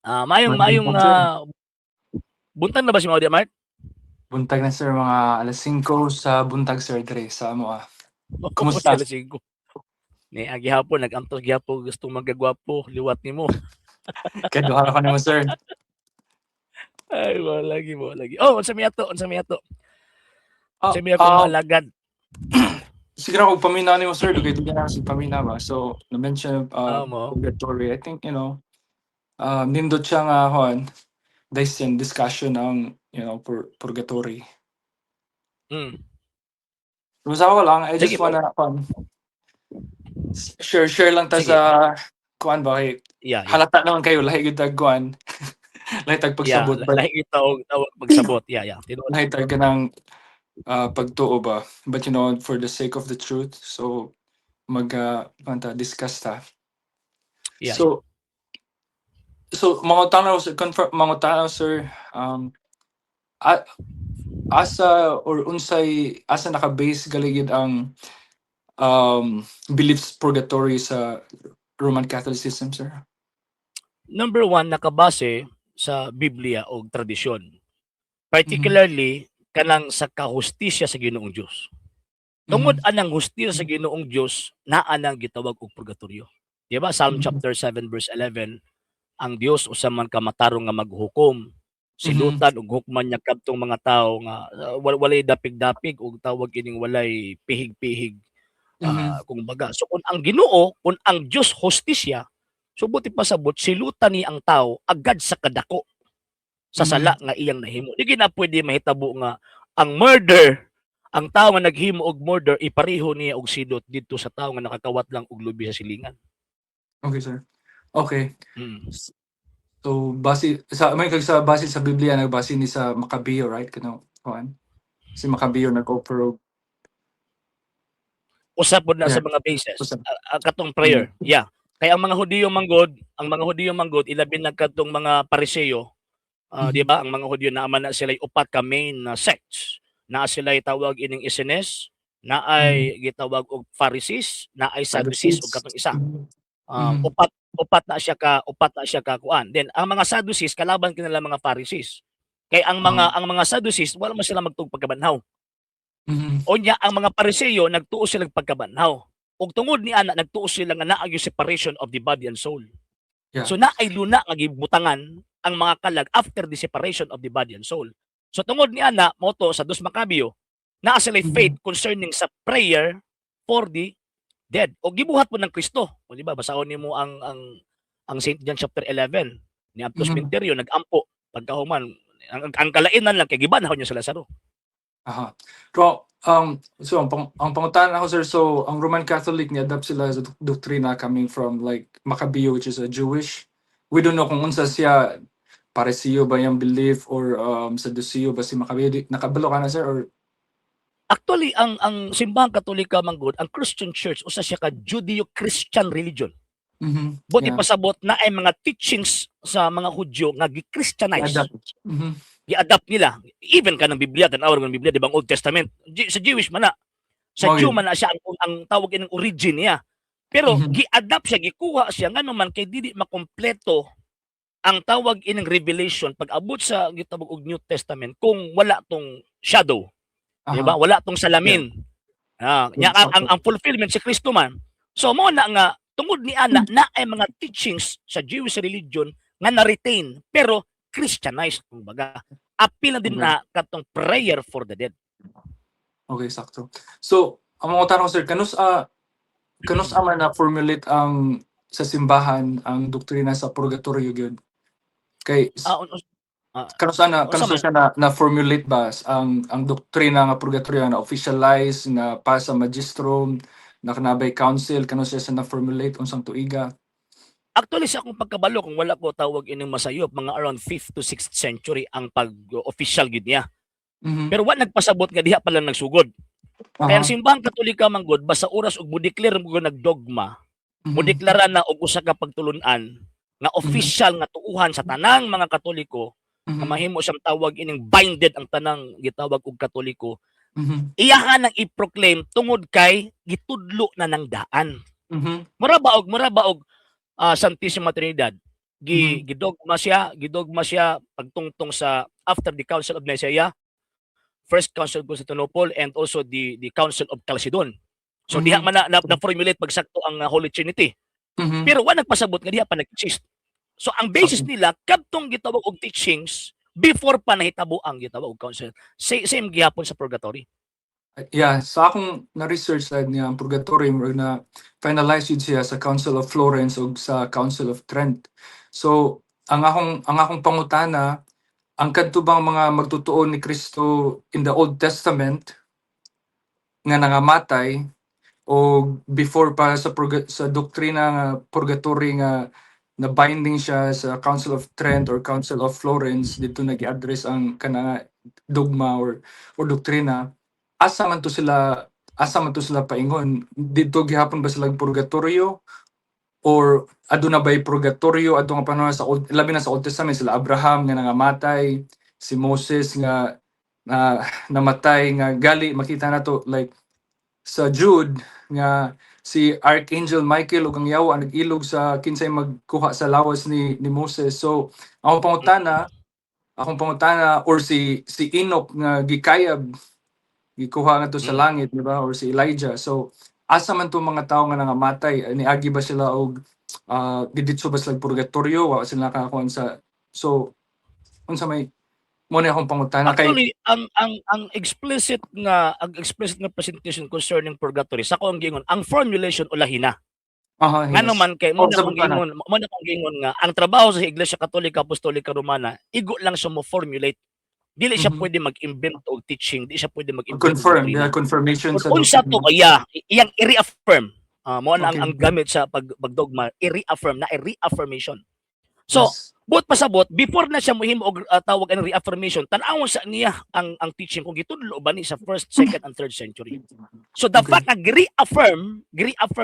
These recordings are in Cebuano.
Maayong Maayong maayong buntag, sir. Buntag na ba si Maudia, Mark? Buntag na, sir, mga 5:00 sa buntag, sir, diri sa amoa. Kumusta? 5:00. Ni ang gihapon nag-antos gihapon gustong magagwapo liwat nimo. Kaduha ko nimo, sir. Ay, mao lagi, mao lagi. Oh, unsa may ato? Unsa may ato? Unsa may akong maalagad? Siguro kung paminaw nimo, sir, dugay dugay na sig paminaw ba. So, na-mention Mo. Purgatory. I think, nindot siya nga kuan, discussion ang, purgatory. Basta ako lang, I just Sige po. Wanna kuan, share share lang ta Sige. Sa kuan ba kay halata naman kayo lahi gyud tag kuan. Lahi tag pagsabot ba. Lahi gyud tawag tawag pagsabot. Yeah. Tinuod. Lahi tag kanang pagtuo ba. But for the sake of the truth, so mag kuan ta, discuss ta. So mangutana ko, sir, confirm mangutana, sir, asa or unsay asa naka-base galigid ang beliefs purgatory sa Roman Catholicism, sir? Number one, nakabase sa Biblia o tradisyon. Particularly, kanang sa kahustisya sa Ginoong Dios. Tungod anang hustisya sa Ginoong Dios, naa nang gitawag og purgatorio. Di ba? Psalm chapter 7 verse 11, ang Dios usa man ka matarong nga maghukom. Silutan ug hukman niya kadtong mga tawo nga walay dapig-dapig ug tawag ining walay pihig-pihig. Kung baga. So kung ang Ginoo, kung ang Dios hustisya, so buot pasabot silutan ni ang tao agad sa kadako sa sala nga iyang nahimo. Di na pwede mahitabo nga ang murder, ang tao nga naghimo og murder ipareho niya og silot didto sa tao nga nakakawat lang og lubi sa silingan. Okay, sir. Okay. So base sa may kag sa base sa Biblia, nagbase ni sa Macabeo, right? Kano kuan? Si Macabeo nag-offer og Usa pod na sa mga bases. Usa. Katong prayer. Yeah. Kaya ang mga Hudiyo manggod, ang mga Hudiyo manggod ilabi na kadtong mga Pariseo, di ba? Ang mga Hudiyo naa man na sila upat ka main na sects. Naa sila tawag ining Essenes, naay gitawag og Pharisees, naay Sadducees ug katong isa. Upat upat na siya ka kuan. Then ang mga Sadducees kalaban kanila mga Pharisees. Kay ang mga Sadducees wala man sila magtuog pagkabanhaw. Unya ang mga Pariseo nagtuo sila pagkabanhaw. Ug tungod ni ana nagtuo sila nga naa yung separation of the body and soul. So naay luna nga gibutangan ang mga kalag after the separation of the body and soul. So tungod ni ana mao to sa Dos Macabeo naa sila faith concerning sa prayer for the dead. O gibuhat po ng Kristo. O di ba basahon nimo ang St. John chapter 11 ni Aptos Menterio nagampo pagkahuman ang kalainan lang kay gibanhaw niya sa Lazaro. Aha. Pero so ang pangutana ako, sir, so ang Roman Catholic ni adapt sila sa doktrina coming from like Macabeo, which is a Jewish. We don't know kung unsa siya, Pariseo ba yung belief or Sadduceo ba si Macabeo. Nakabalo ka na, sir, or Actually, ang simbahang Katolika manggod, ang Christian Church usa siya ka Judeo-Christian religion. Buot pasabot na ay mga teachings sa mga Hudyo nga gi-Christianize. Adapt. Gi-adapt nila. Even kanang Biblia, tan-awon ng Biblia, di ba, ang Old Testament, sa Jewish man na. Sa Mao Jew yun. Man na siya ang tawag ining origin niya. Pero gi-adapt siya, gikuha siya ngano man kay dili makompleto ang tawag ining revelation pag abot sa gitawag og New Testament kung wala tong shadow. Di ba? Wala tong salamin. Nya ang fulfillment si Kristo man. So mo na nga tungod ni ana na ay mga teachings sa Jewish religion nga na-retain pero Christianized kumbaga. Apil na din na katong prayer for the dead. Okay, sakto. So, ang mga tanong, sir, kanus man na formulate ang sa simbahan ang doktrina sa purgatorio gyud? Kay kanus ana unsa kanus man? Siya na formulate ba ang doktrina nga purgatorio na officialize na pa sa magistrum na kanabay council, kanus siya sa na formulate, unsang tuiga? Actually, sa akong pagkabalo, kung wala ko tawag ining masayop, mga around 5th to 6th century ang pag-official gid niya. Pero wa nagpasabot nga diha pa lang nagsugod. Kaya ang simbahang Katolika manggod basta oras og mo-declare mo nagdogma, mo deklara na og usa ka pagtulun-an nga official nga tuuhan sa tanang mga Katoliko nga mahimo siyang tawag ining binded ang tanang gitawag og Katoliko. Iyahan ang i-proclaim tungod kay gitudlo na ng daan. Mura ba og Santissima Trinidad. Gi Gidogma siya pagtungtong sa after the Council of Nicaea, First Council of Constantinople and also the Council of Chalcedon. So diha man na formulate pagsakto ang Holy Trinity. Pero wa nagpasabot nga diha pa nag-exist. So ang basis nila kadtong gitawag og teachings before pa nahitabo ang gitawag og council. Same gihapon sa purgatory. Yeah, sa akong na-research side niya, ang purgatory murag na finalize yun siya sa Council of Florence ug sa Council of Trent. So, ang akong pangutana, ang kadto bang mga magtutuo ni Kristo in the Old Testament nga nangamatay o before pa sa doktrina nga purgatory nga na binding siya sa Council of Trent or Council of Florence, dito nag-address ang kana dogma or doktrina, asa man to sila paingon? Didto gihapon ba sila purgatorio or aduna bay purgatorio adto nga panahon sa Old, labi na sa Old Testament, sila Abraham nga nangamatay, si Moses nga na namatay, nga gali makita nato like sa Jude nga si Archangel Michael ug ang yawa ang nag-ilog sa kinsay magkuha sa lawas ni Moses? So akong pangutana, or si Enoch nga gikayab, gikuha nga to sa langit, di ba? Or si Elijah. So asa man to mga tao nga nangamatay? Niagi ba sila og diditso ba sila og purgatorio? Wa sila nakakuan sa, so unsa may mo ni akong pangutana kay Actually, ang explicit nga presentation concerning purgatory sa akong giingon, ang formulation ulahi na. Ngano man kay mo Oh, na sa akong butana. giingon, mo na akong giingon nga ang trabaho sa Iglesia Katolika Apostolika Romana igo lang siya mo formulate. Dili siya pwede mag-invent og teaching, di siya pwede mag-invent og Confirm doktrina. The confirmation sa Kung unsa to doktrina. kaya iyang i-reaffirm. Mo na ang gamit sa pagdogma, i-reaffirm na i-reaffirmation. So, buot pasabot before na siya mohimo og tawag ang reaffirmation, tan-awon sa niya ang teaching kung gitudlo ba ni sa first, second and third century. So the fact nga gi-reaffirm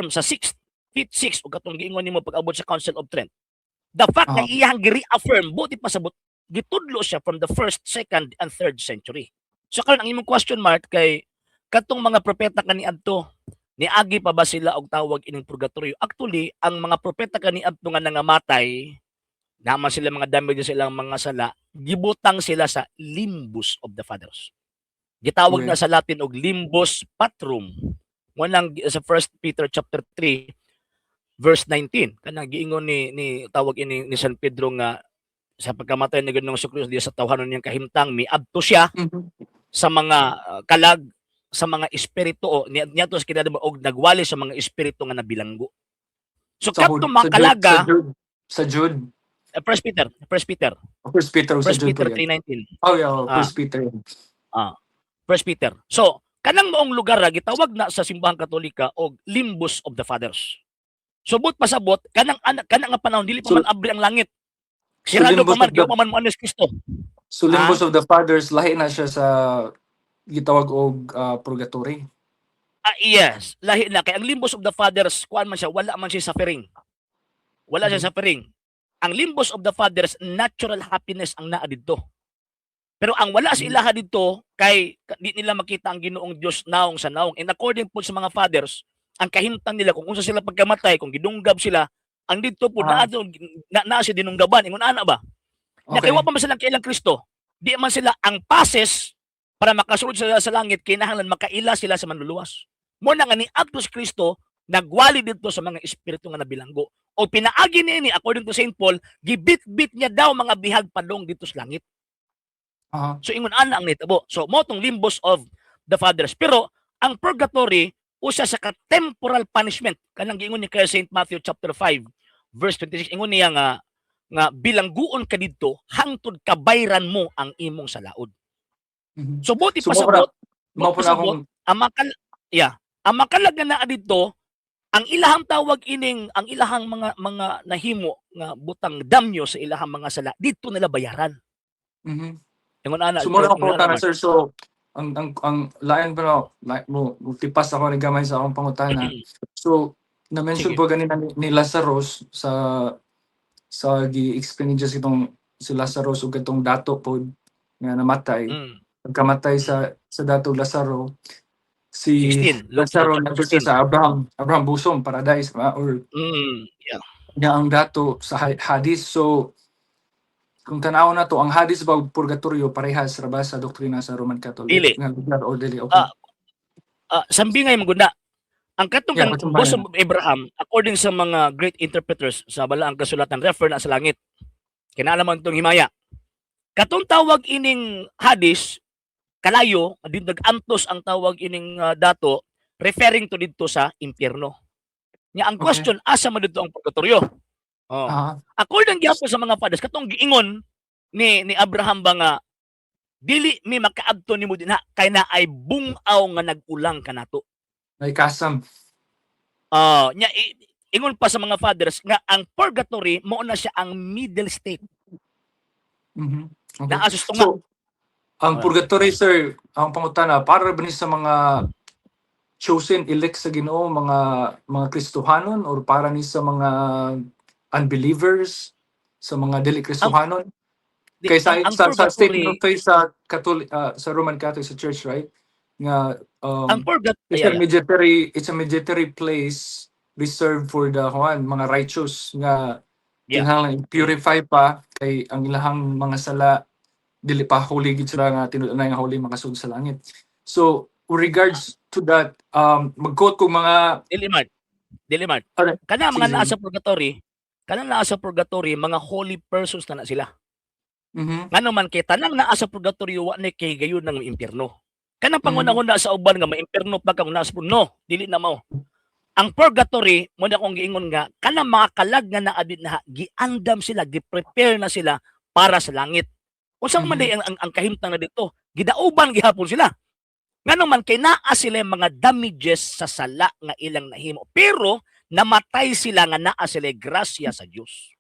sa 6th, 5th, 6th ug katong giingon nimo pag-abot sa Council of Trent. The fact nga iyang gi-reaffirm, buot pasabot gitudlo siya from the first, second and third century. So karon ang imong question, Mark, kay katong mga propeta kaniadto, niagi pa ba sila og tawag ining purgatorio? Actually, ang mga propeta kaniadto nga nangamatay, naman sila mga damage sa ilang mga sala, gibutang sila sa limbus of the fathers. Gitawag na sa Latin og limbus patrum. Mo nang sa 1 Peter chapter 3 verse 19, kanang giingon ni tawag ini ni San Pedro nga sa pagkamatay ni Ginoong Kristo diya sa tawhanon niyang kahimtang, miadto siya sa mga kalag sa mga espiritu o niadto sa kinadamo og nagwali sa mga espiritu nga nabilanggo. So Sa kadtong mga sa Jude, kalaga sa Jude, sa Jude. First Peter, First Peter, First Peter o sa First Jude Peter po yan. 3:19. Oh yeah, oh, First Peter. First Peter. So, kanang maong lugar ra gitawag na sa Simbahang Katolika og limbus of the fathers. So buot pasabot kanang anak kanang nga panahon dili pa man abri ang langit. So Sirado pa limbus man of the kay pa man mo Kristo. So limbus of the fathers, lahi na siya sa gitawag og purgatory. Ah, yes, lahi na kay ang limbus of the fathers kuan man siya, wala man siya suffering. Wala siya suffering. Ang limbus of the fathers, natural happiness ang naa didto. Pero ang wala sa ilaha didto kay di nila makita ang Ginoong Dios naong sa naong. And according po sa mga fathers, ang kahimtang nila kung unsa sila pagkamatay, kung gidunggab sila, ang didto po naa siya dinunggaban, ingon ana ba? Na kay wa pa man sila kailang Kristo. Di man sila ang passes para makasulod sila sa langit, kinahanglan makaila sila sa manluluwas. Mo na nga ni adto si Kristo, nagwali didto sa mga espiritu nga nabilanggo. O pinaagi niini, according to St. Paul, gibit-bit niya daw mga bihag padong dito sa langit. So ingon ana ang nitabo. So mo tong limbus of the fathers. Pero ang purgatory usa sa ka temporal punishment, kanang giingon ni kay St. Matthew chapter 5 verse 26, ingon niya nga bilangguon ka didto hangtod kabayran mo ang imong salaod. So buti So, mo pasabot, Mao po na pasabot, akong ang makal yeah, ang makalag nga naa didto, ang ilahang tawag ining ang ilahang mga nahimo nga butang damyo sa ilahang mga sala didto nila bayaran. Ingon ana. So mo na akong Ingon ana, pangutana, Mark. sir. So ang lain pa no, like mo tipas ako ni gamay sa akong pangutana. So na-mention Sige. po ganina ni Lazarus sa gi-explain ni Jesus itong si Lazarus ug katong dato po nga namatay. Pagkamatay sa dato Lazaro, si 16. Luke Lazaro chapter nandun siya 16. sa Abraham bosom, paradise ba or Nga ang dato sa Hades. So kung tanaw na to, ang Hades ba ug purgatorio parehas ra ba sa doktrina sa Roman Catholic Dili. nga lugar or dili? Okay. Sambingay man gud na. Ang katong Yeah, kang patumbayan. bosom of Abraham, according sa mga great interpreters sa balaang kasulatan, refer na sa langit. Kinalaman tong himaya. Katong tawag ining Hades, kalayo, din nag-antos ang tawag ining dato, referring to didto sa impyerno. Nya ang question, asa man didto ang purgatorio? Oh. According gyapon sa mga fathers, katong giingon ni Abraham ba nga dili mi makaadto nimo dinha kay naay bungaw nga nag-ulang kanato. May kasam. Ah, nya ingon pa sa mga fathers nga ang purgatory mao na siya ang middle state. Naa sa tunga. So, ang purgatory, sir, ang pangutana, para ba ni sa mga chosen elect sa Ginoo, mga Kristohanon, or para ni sa mga unbelievers, sa mga dili Kristohanon? Kay sa ang sa statement purgatory of faith sa Catholic, sa Roman Catholic, sa Church, right? Nga ang purgatory it's a military place reserved for the kuan, mga righteous nga kinahanglan purify pa kay ang ilahang mga sala dili pa holy gid sila nga tinud-anay nga holy makasud sa langit. So with regards to that, mag-quote ko mga Dili man. Dili man. Alright. Kana mga Sige. naa sa purgatory, kana naa sa purgatory, mga holy persons na na sila. Ngano man kay tanang naa sa purgatory wa ni kay gayon ng impyerno. Kanang pangunahon na sa uban nga maimpierno pa kang naa sa, no, dili na mao. Ang purgatory mo na akong giingon nga kanang mga kalag nga naa din na giandam sila, gi-prepare na sila para sa langit. Unsa man di ang kahimtang na dito? Gidauban gihapon sila. Ngano man kay naa sila mga damages sa sala nga ilang nahimo. Pero namatay sila nga naa sila grasya sa Dios.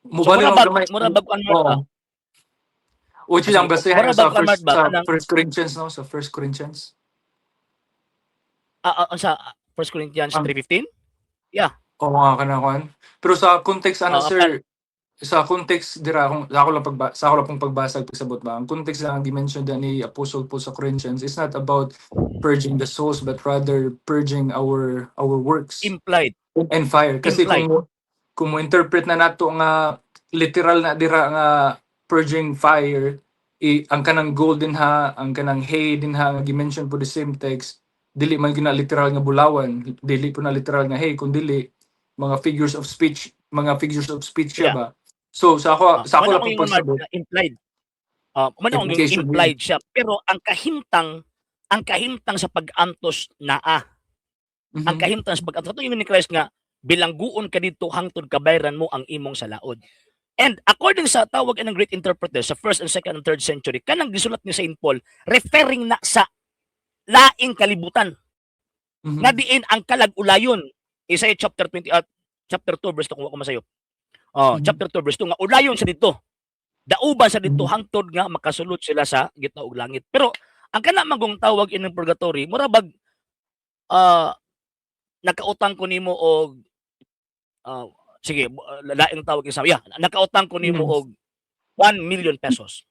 So Mubali mura ang bag gamay. mura bag kuan Oo. Which is ang Sige, basehan mura sa bag kuan first ba sa kanang First Corinthians, no? Sa First Corinthians. Sa 1 Corinthians 3:15? Oo nga, kana kuan. Pero sa context ana, sir, sa context dira kung sa ako lang pong pagbasa ug pagsabot ba. Ang context lang ang gi-mention da ni Apostle Paul sa Corinthians is not about purging the souls but rather purging our works Implied. And fire. Kasi Implied. kung mo interpret na nato nga literal na dira nga purging fire, ang kanang gold din ha, ang kanang hay din ha nga gi-mention po the same text, dili man gina literal nga bulawan, dili po na literal nga hay, kun dili mga figures of speech, mga figures of speech siya ba. So sa ako Mao na lang akong pong ingon, Mark, pagsabot. na implied. Mao na akong Implication. implied siya. Pero ang kahimtang sa pag-antos naa. Ang kahimtang sa pag-antos. Ito yung ni Christ nga bilangguon ka dito hangtod kabayran mo ang imong salaod. And according sa tawag ng great interpreter sa first and second and third century, kanang gisulat ni Saint Paul referring na sa laing kalibutan nga diin ang kalag ulayon. Isaiah chapter 20, chapter 2 verse 2 kung ako masayo. Oh, chapter 2 verse 2 nga ulayon sa dito. Dauban sa dito hangtod nga makasulod sila sa gitna og langit. Pero ang kana magong tawag ining purgatory, mura bag nakautang ko nimo og sige, laing tawag isa. Yeah, nakautang ko nimo og 1 million pesos.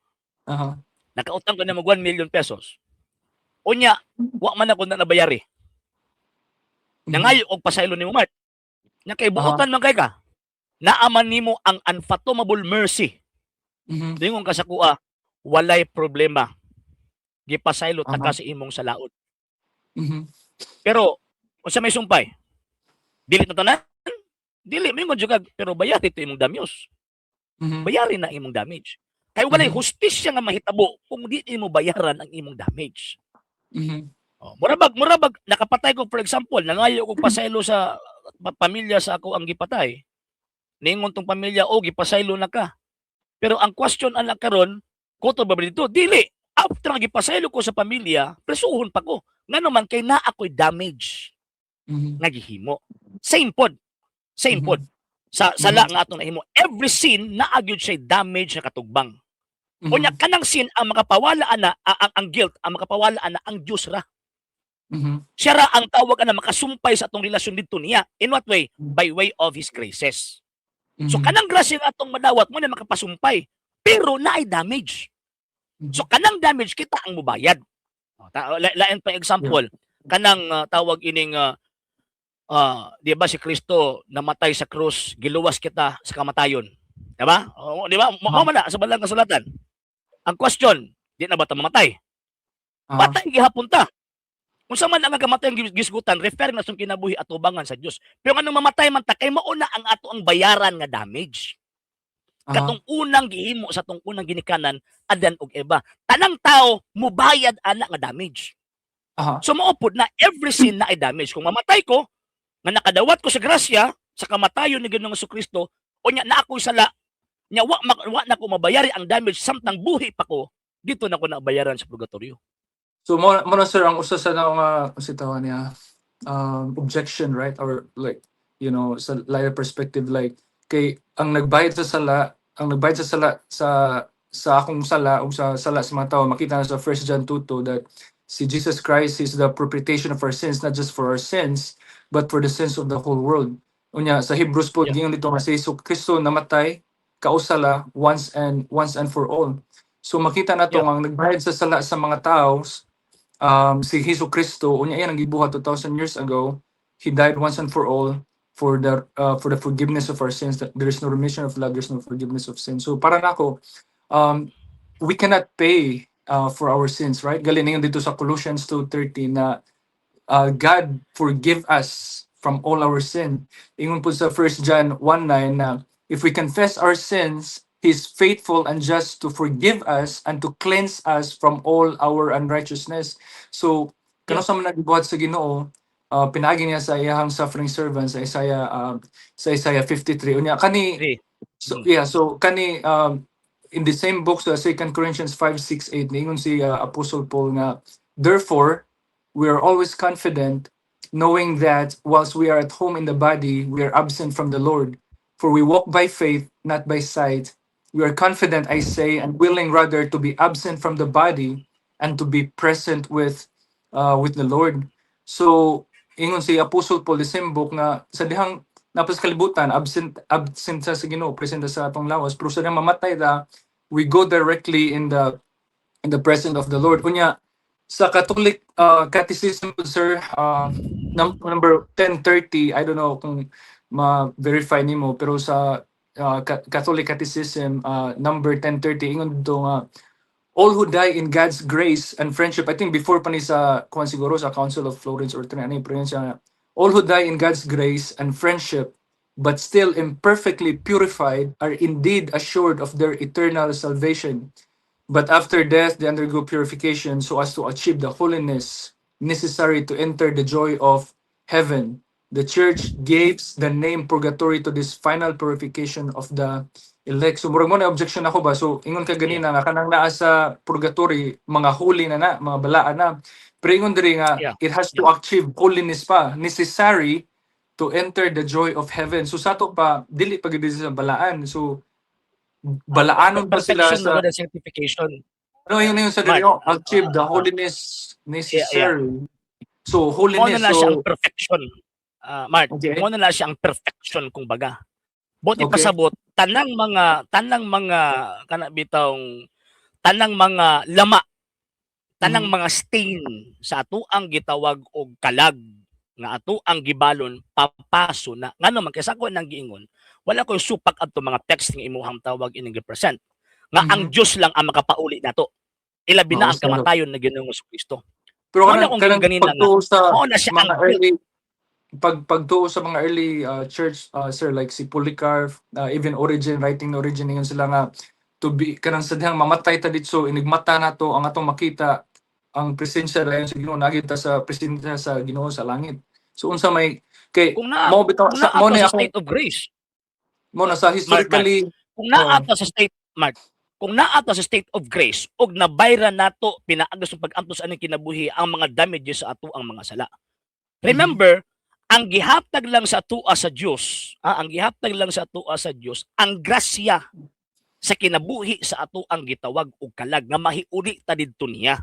Nakautang ko nimo og 1 million pesos. Unya, wa man ako na nabayari. Nangayo og pasaylo nimo, Mark. Nya kay buotan man kay ka. Naaman nimo ang unfathomable mercy. Dingon ka sa kuha, walay problema. Gipasaylo ta ka sa imong salaod. Pero unsa may sumpay? Dili na tanan? Dili mingon jud ka, pero bayari to imong damyos. Bayari na imong damage. Kay walay hustisya nga mahitabo kung di nimo bayaran ang imong damage. Oh, mura bag nakapatay ko, for example, nangayo og pasaylo sa pamilya sa ako ang gipatay. Ningon tong pamilya, "Oh, gipasaylo na ka." Pero ang question ana karon, kutob ba dito? Dili. After nga gipasaylo ko sa pamilya, presuhon pa ko. Ngano man kay naa ako'y damage nga gihimo. Same pod. Same pod. Sa sala nga atong nahimo. Every sin naa gyud siya damage na katugbang. Unya kanang sin ang makapawala ana ang guilt ang makapawala ana ang Dios ra. Siya ra ang tawag ana makasumpay sa atong relasyon didto niya. In what way? By way of His graces. So kanang grasya nga atong madawat mo na makapasumpay. Pero naay damage. So kanang damage kita ang mubayad. Oh, lain pa example, kanang tawag ining Di ba si Kristo namatay sa krus, giluwas kita sa kamatayon? Di ba? O, di ba? Mao man na sa Balang Kasulatan. Ang question, di na ba ta mamatay? Patay gihapon ta. Unsa man ang kamatayon gisgutan, refer na sa kinabuhi atubangan sa Dios. Pero anong mamatay man ta kay mao na ang ato ang bayaran nga damage. Katong unang gihimo sa atong unang ginikanan, Adan ug Eva. Tanang tao mubayad ana nga damage. So mao pud na every sin na ay damage. Kung mamatay ko, nga nakadawat ko sa grasya sa kamatayon ni Ginoong Kristo, o nya na ako'y sala, nya wa na ko mabayari ang damage samtang buhi pa ko, dito na ko nabayaran sa purgatorio. So mo na, sir, ang usa sa nga kasi tawag niya objection, right, or like sa lighter perspective, like kay ang nagbayad sa sala sa akong sala o sa sala sa mga tao, makita na sa 1 John 2:2 that si Jesus Christ is the propitiation of our sins, not just for our sins but for the sins of the whole world. Unya sa Hebrews po, giingon dito nga si Jesu Kristo namatay kausala once and for all. So makita na to ang nagbayad sa sala sa mga tao si Jesu Kristo. Unya yan ang gibuhat 2000 years ago. He died once and for all for the forgiveness of our sins, that there is no remission of blood, there's no forgiveness of sin. So para nako, we cannot pay for our sins, right? Galing ingon dito sa Colossians 2:13 na God forgive us from all our sin. Ingon po sa 1 John 1:9 na if we confess our sins, He is faithful and just to forgive us and to cleanse us from all our unrighteousness. So, kano sa man nagbuhat sa Ginoo, pinaagi niya sa iyahang suffering servant sa Isaiah 53. Unya kani Three. So yeah, so kani in the same book sa 2 Corinthians 5, 6, 8, niingon si Apostle Paul nga, "Therefore we are always confident, knowing that whilst we are at home in the body, we are absent from the Lord. For we walk by faith, not by sight. We are confident, I say, and willing rather to be absent from the body and to be present with the Lord." So ingon si Apostle Paul the same book nga sa dihang naa pa sa kalibutan, absent sa Ginoo, present sa atong lawas, pero sa dihang mamatay ta, we go directly in the presence of the Lord. Unya sa Catholic Catechism, sir, number 1030, I don't know kung ma-verify nimo, pero sa Catholic Catechism number 1030, ingon dito nga all who die in God's grace and friendship, I think before pa ni sa kuan siguro, sa Council of Florence or ano yung siya nga, all who die in God's grace and friendship but still imperfectly purified are indeed assured of their eternal salvation. But after death, they undergo purification so as to achieve the holiness necessary to enter the joy of heaven. The Church gives the name purgatory to this final purification of the elect." So murag mo na objection ako ba? So ingon ka ganina nga kanang naa sa purgatory, mga holy na na, mga balaan na. Pero ingon diri nga it has to achieve holiness pa necessary to enter the joy of heaven. So sa ato pa, dili pa gid sa balaan. So balaanon pa sila Perfection sa sa sanctification. Ano yun na yung sa Mark, diri, oh, achieve the holiness necessary. So Mo holiness, na na siya ang so perfection. Mark, mo na na siya ang perfection kung baga. Buot ipasabot tanang mga kana bitawng tanang mga lama, tanang mga stain sa ato ang gitawag og kalag nga ato ang gibalon, papaso na. Ngano man kay sa ako nang giingon, wala koy supak adto mga text nga imuhang tawag ining gi-present nga ang Dios lang ang makapauli nato, ilabi na Oo, ang sir. Kamatayon na Ginoong Kristo. Pero Mao na kanang kung kanang ganina nga pagtuo sa mao na siya ang mga early pagtuo sa mga early church, sir, like si Polycarp, even Origen, writing na Origen, ingon sila nga to be kanang sa dihang mamatay ta ditso, inigmata na to ang atong makita ang presensya dayon sa Ginoo, nagi ta sa presensya sa Ginoo sa langit. So unsa may kay Kung naa mao bitaw kung sa naa mo ta ni sa ako state of grace. Mo na sa Mark, Mark, historically kung naa Oo. Ta sa state, Mark, kung naa ta sa state of grace ug nabayran nato pinaagi sa pag-antos aning kinabuhi ang mga damages sa ato ang mga sala. Remember, ang gihatag lang sa atoa sa Dios, ang gihatag lang sa atoa sa Dios ang grasya sa kinabuhi sa ato ang gitawag og kalag nga mahiuli ta didto niya.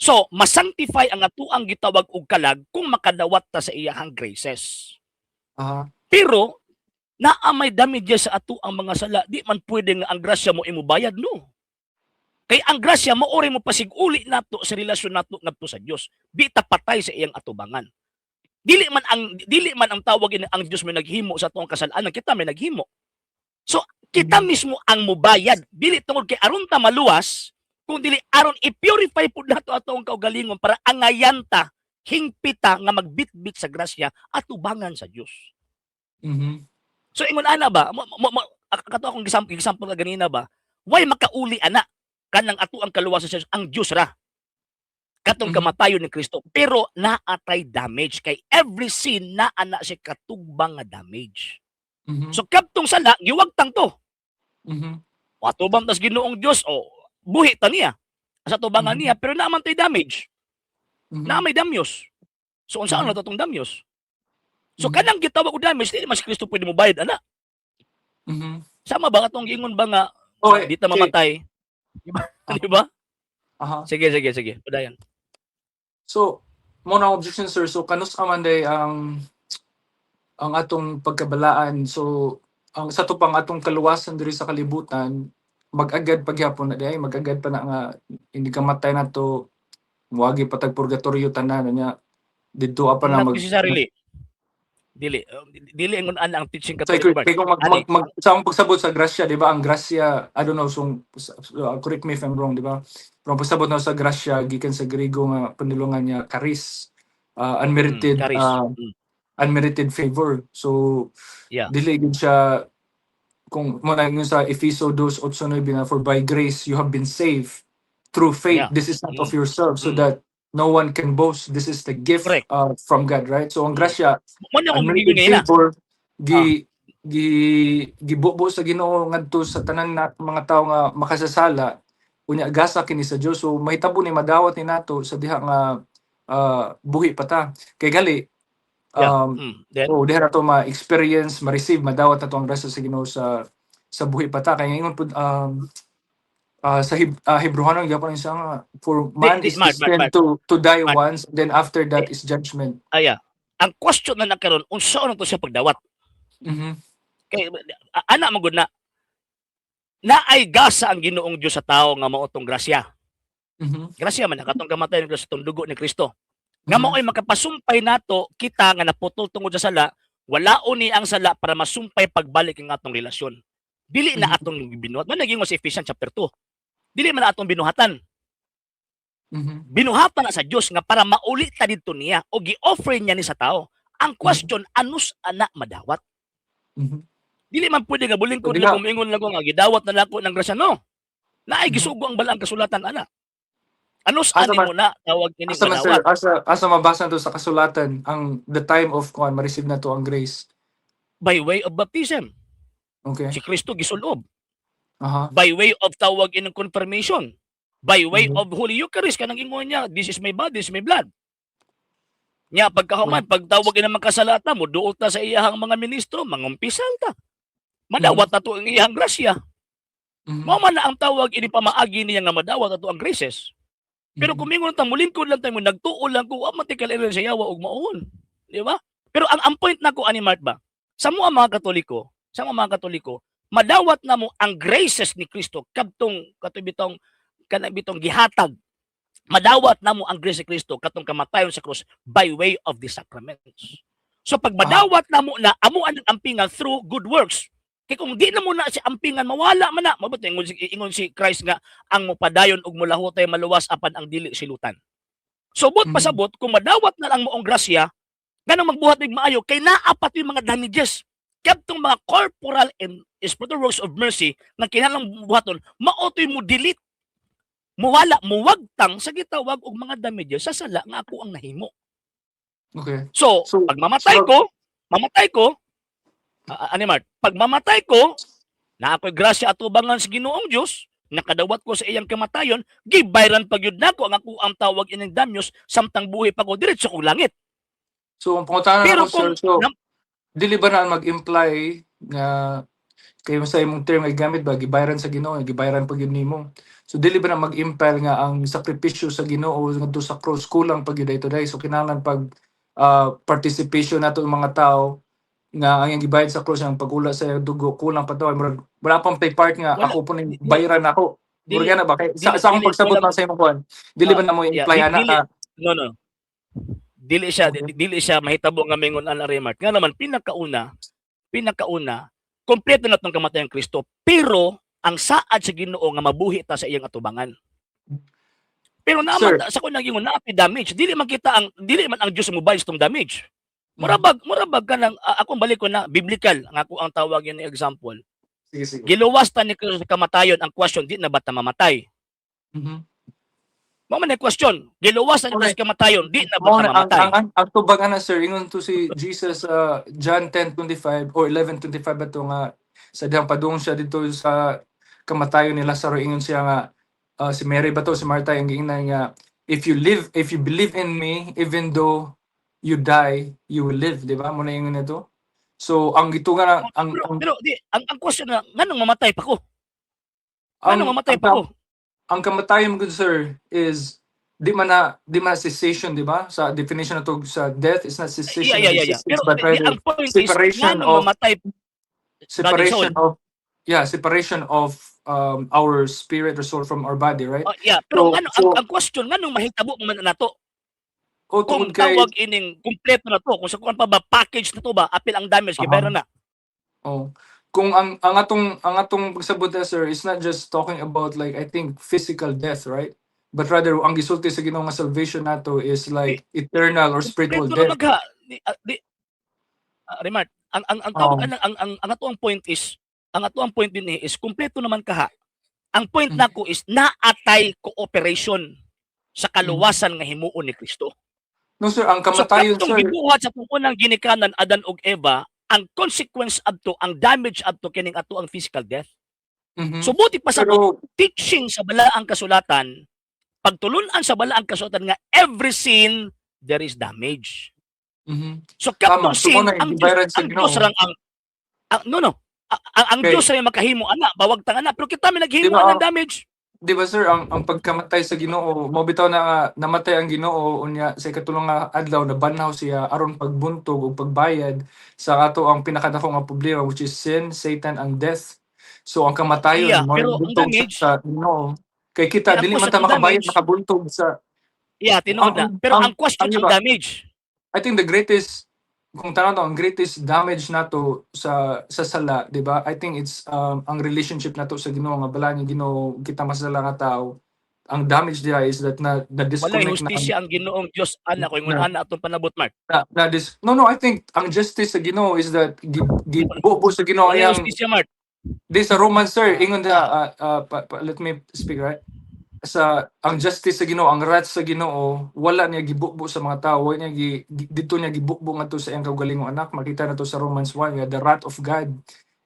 So, masanctify ang ato ang gitawag og kalag kung makadawat ta sa iyahang graces. Pero naa may damages sa ato ang mga sala, di man pwede nga ang grasya mo imo bayad, no. Kay ang grasya mo ori mo pasig-uli nato sa relasyon nato ngadto sa Dios. Di ta patay sa iyang atubangan. Dili man ang tawag ang Dios may naghimo sa atong kasalanan, kita may naghimo. So kita mismo ang mubayad, dili tungod kay aron ta maluwas, kung dili aron i-purify pud nato atong kaugalingon para angayan ta, hingpita nga magbitbit sa grasya atubangan sa Dios. So ingon ana ba, kato akong example ka ganina ba, why makauli ana kanang ato ang kaluwasan sa Dios, ang Dios ra katong kamatayon ni Kristo, pero naatay damage kay every sin naa na siya katugbang nga damage. So kadtong sala giwagtang to. Atubang tas Ginoong Dios o buhi ta niya sa tubangan niya, pero naa man tay damage. Naa may damyos. So unsaon na to tong damyos? So kanang gitawag og damage, dili man si Kristo pwede mo bayad ana. Sama ba katong giingon ba nga di ta mamatay? Di ba? Ah. Di ba? Aha. Sige, sige, sige. Padayon. So, mo na objection, sir. So kanus man day ang atong pagkabalaan. So ang sa pang atong kaluwasan diri sa kalibutan, mag-agad pagyapon na day, mag-agad pa na nga hindi ka matay na to, muagi patag purgatorio tanan niya didto pa na Not mag necessarily. Dili dili ingon ana ang teaching Sa Katoliko ba. kay kung mag, Ani. mag, sa akong pagsabot sa grasya, di ba? Ang grasya, I don't know, so, correct me if I'm wrong, di ba? Pero ang pagsabot na sa grasya, gikan sa Griego nga panulungan niya, charis, unmerited, Charis. Unmerited favor. So, dili gid siya kung mo na yung sa Efeso 2:8-9 na, "For by grace you have been saved through faith. This is not of yourself, so that no one can boast. This is the gift Correct. From God," right? So ang grasya, Mo na akong unmerited giingon na. favor, gi gi gibubo sa Ginoo ngadto sa tanan na mga tawo nga makasasala, unya gasa kini sa Dios. So mahitabo ni madawat ni nato sa diha nga buhi pa ta kay gali Then, oh, diha na to ma-experience, ma-receive, madawat na to ang grasya sa Ginoo sa buhi pa ta. Kay ingon pud sa Hebreohanon gyapon siya nga, "For man Di, is Mark, Mark, destined Mark. to die Mark. once, then after that is judgment." Aya. Ang question na nakaron, unsa na to siya pagdawat? Kay ana man gud na naay gasa ang Ginoong Dios sa tao nga mao tong grasya. Grasya man katong kamatayon ni Kristo, tong dugo ni Kristo. Nga mao'y makapasumpay nato kita nga naputol tungod sa sala, walaon ni ang sala para masumpay pagbalik ang atong relasyon. Dili na atong binuhat. Man naging sa Ephesians chapter 2. Dili man na atong binuhatan. Binuhatan na sa Dios nga para mauli ta didto niya o gi-offer niya ni sa tao. Ang question, anus ana madawat? Dili man pwede nga bulingkod Pwede lang nga. kung lang ko nga gidawat na nako ng grasya, no. Naay gisugo ang balaang kasulatan ana. Anus Asa ani mo na tawag ini Asa man, sir, madawat? asa mabasa to sa kasulatan ang the time of kuan ma-receive na to ang grace? By way of baptism. Si Kristo gisulob. By way of tawag inong confirmation. By way of Holy Eucharist, kanang ingon niya, "This is my body, this is my blood." Nya pagkahuman, pagtawag ina makasalata mo, duot ta sa iyahang mga ministro, mangumpisal ta. Madawat na to ang iyahang grasya. Mao man na ang tawag ini pamaagi niya nga madawat ato ang graces. Pero kung mingon ta mulingkod lang tayo mo, nagtuo lang ko, wa man ti kaliren sa yawa ug maon. Di ba? Pero ang point nako ani, Mark, ba? Sa mo ang mga Katoliko, sa mo mga Katoliko, madawat na mo ang graces ni Kristo kadtong katong bitong kanang bitong gihatag. Madawat na mo ang grace ni Kristo katong kamatayon sa krus by way of the sacraments. So pag madawat na mo na amo ang ampingan through good works. Kay kung di na mo na si ampingan, mawala man na. Mabuti ingon si Christ nga ang mopadayon og mulahutay maluwas apan ang dili silutan. So but pasabot kung madawat na lang mo ang grasya, ganang magbuhat mig maayo kay naa pa yung mga damages. Kadtong mga corporal and spiritual works of mercy nga kinahanglang buhaton, mao to'y mo delete, muwala, muwagtang sa gitawag og mga damages sa sala nga ako ang nahimo. So, pag mamatay ko, mamatay ko, ani Mark, pag mamatay ko, na ako'y grasya atubangan sa Ginoong Dios, nakadawat ko sa iyang kamatayon, gibayran pa gyud nako ang ako ang tawag ining damyos samtang buhi pa ko, diretso kong langit. So ang pangutana Pero nako, sir, kung so dili ba na mag-imply nga kayo sa imong term nga gamit ba, gibayran sa Ginoo, gibayran pa gyud nimo. So dili ba na mag-imply nga ang sakripisyo sa Ginoo ngadto sa cross kulang pa gyud today? So kinahanglan pag participation nato ng mga tao nga ang iyang gibayad sa cross, ang pagula sa iyang dugo, kulang pa daw. Murag wala pang pay part nga Wala. ako po ning bayaran ako. Dili, Murag na ba kay dili, sa akong dili, pagsabot wala. lang sa imong kuan. Dili ba na mo Yeah, imply ana dili, nga no. Dili siya dili siya mahitabo nga mingon ana, remark. Nga naman pinakauna, kompleto na tong kamatayon ni Kristo, pero ang saad sa Ginoo nga mabuhi ta sa iyang atubangan. Pero naman Sir. sa ko nang naa damage, dili man ang Dios mo bayad tong damage. Murabag ka ng akong balik ko na biblical ang ako ang tawag yun ni example. Sige, sige. Giluwas ta ni Kristo sa kamatayon, ang question, di na ba ta mamatay? Mao man ang question. Giluwas ta ni Kristo sa kamatayon, di na ba Mao ta na, ang, mamatay? ang tubag ana, sir, ingon to si Jesus sa John 10:25 or 11:25 ba to nga sa dihang padung siya dito sa kamatayon ni Lazaro, ingon siya nga si Mary ba to, si Martha, ang giingnan nga, If you believe in me, even though you die, you will live," di ba? Mao na ingon nito. So ang gitungan na ang Pero, ang, pero di, ang question na, nganong mamatay pa ko? ang, Nganong mamatay ang, pa ko? Ang kamatayon mo, sir, is di man na cessation, di ba? Sa definition na to sa death is not cessation of Yeah. existence, Pero but di, rather ang point is, separation nganong mamatay separation of, yeah, separation of our spirit or soul from our body, right? Oh, yeah, pero ano ang, ang question, nganong mahitabo man na nato? Oh, Kung tungod kay tawag ining kumpleto na to, kung sa kuan pa ba, package na to ba, apil ang damage kay na. Oh, kung ang atong pagsabot na, sir, is not just talking about, like, I think physical death, right? But rather ang gisulti sa Ginoo nga salvation nato is like eternal or spiritual Kompleto na death. magha. Di, remark, ang tawag ang ato ang point is, ang ato ang point din is kumpleto naman kaha. Ang point nako is naatay cooperation sa kaluwasan nga himuon ni Kristo. No, sir, ang So kamatayon, katong sir. gibuhat sa atong unang ginikanan, Adan ug Eva, ang consequence adto, ang damage adto kining ato ang physical death. So buti pa sa Pero teaching sa balaang kasulatan, pagtulunan sa balaang kasulatan nga every sin there is damage. So Tama. katong So, sin mao na ang Diyos, gibayaran sa ang Diyos Ginoo. rang ang no no ang Diyos ra yung makahimo ana, bawag tang ana, pero kita may naghimo Di ba, anang damage. Di ba, sir, ang pagkamatay sa Ginoo, mao bitaw na nga namatay ang Ginoo, unya sa ikatulong nga adlaw nabanhaw siya aron pagbuntog ug pagbayad sa ato ang pinakadako nga problema, which is sin, Satan, ang death. So ang kamatayon Yeah, mao pero ang buntog damage sa Ginoo. Kay kita Kaya dili ang man ta question, ang makabayad, damage makabuntog sa Yeah, tinuod na. Pero ang question, ang ang iba- damage. I think the greatest, kung tanaw to, ang greatest damage nato sa sala, di ba? I think it's ang relationship nato sa Ginoo nga bala ni Ginoo kita masala nga tao. Ang damage diha is that na na Walay disconnect na hustisya ang Ginoong Dios ana ko ingon ana atong panabot, Mark. Na, na dis, no, I think ang justice sa Ginoo is that gi, gibubo sa Ginoo Walay ang hustisya, Mark. Di sa Roman, sir, ingon da let me speak, right? Sa ang justice sa Ginoo, ang wrath sa Ginoo, wala niya gibubo sa mga tao, wala niya dito niya gibubo ngadto sa iyang kaugalingong anak. Makita na to sa Romans 1 nga the wrath of God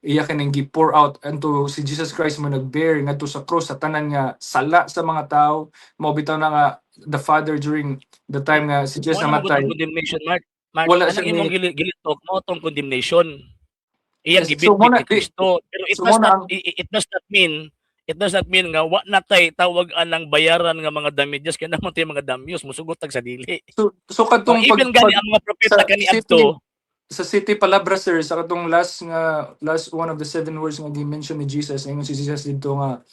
iya kining gi-pour out unto si Jesus Christ mo nag-bear ngadto sa cross sa tanan nga sala sa mga tao. Mao bitaw na nga the Father, during the time nga si Jesus Mo na namatay, magud condemnation, Mark. Mark, wala anang siya imong gilitok mo tong condemnation. Iyang Yes, so gibitbit mo na ni Kristo. Pero it so does mo na not it does not mean nga wa na tay tawag anang bayaran nga mga damages kay naman tay mga damyos musugot tag sa dili. So So, katong even gani ang mga propeta sa kani city adto sa city palabra, sir, sa katong last nga last one of the seven words nga gi-mention ni Jesus, ingon si Jesus didto nga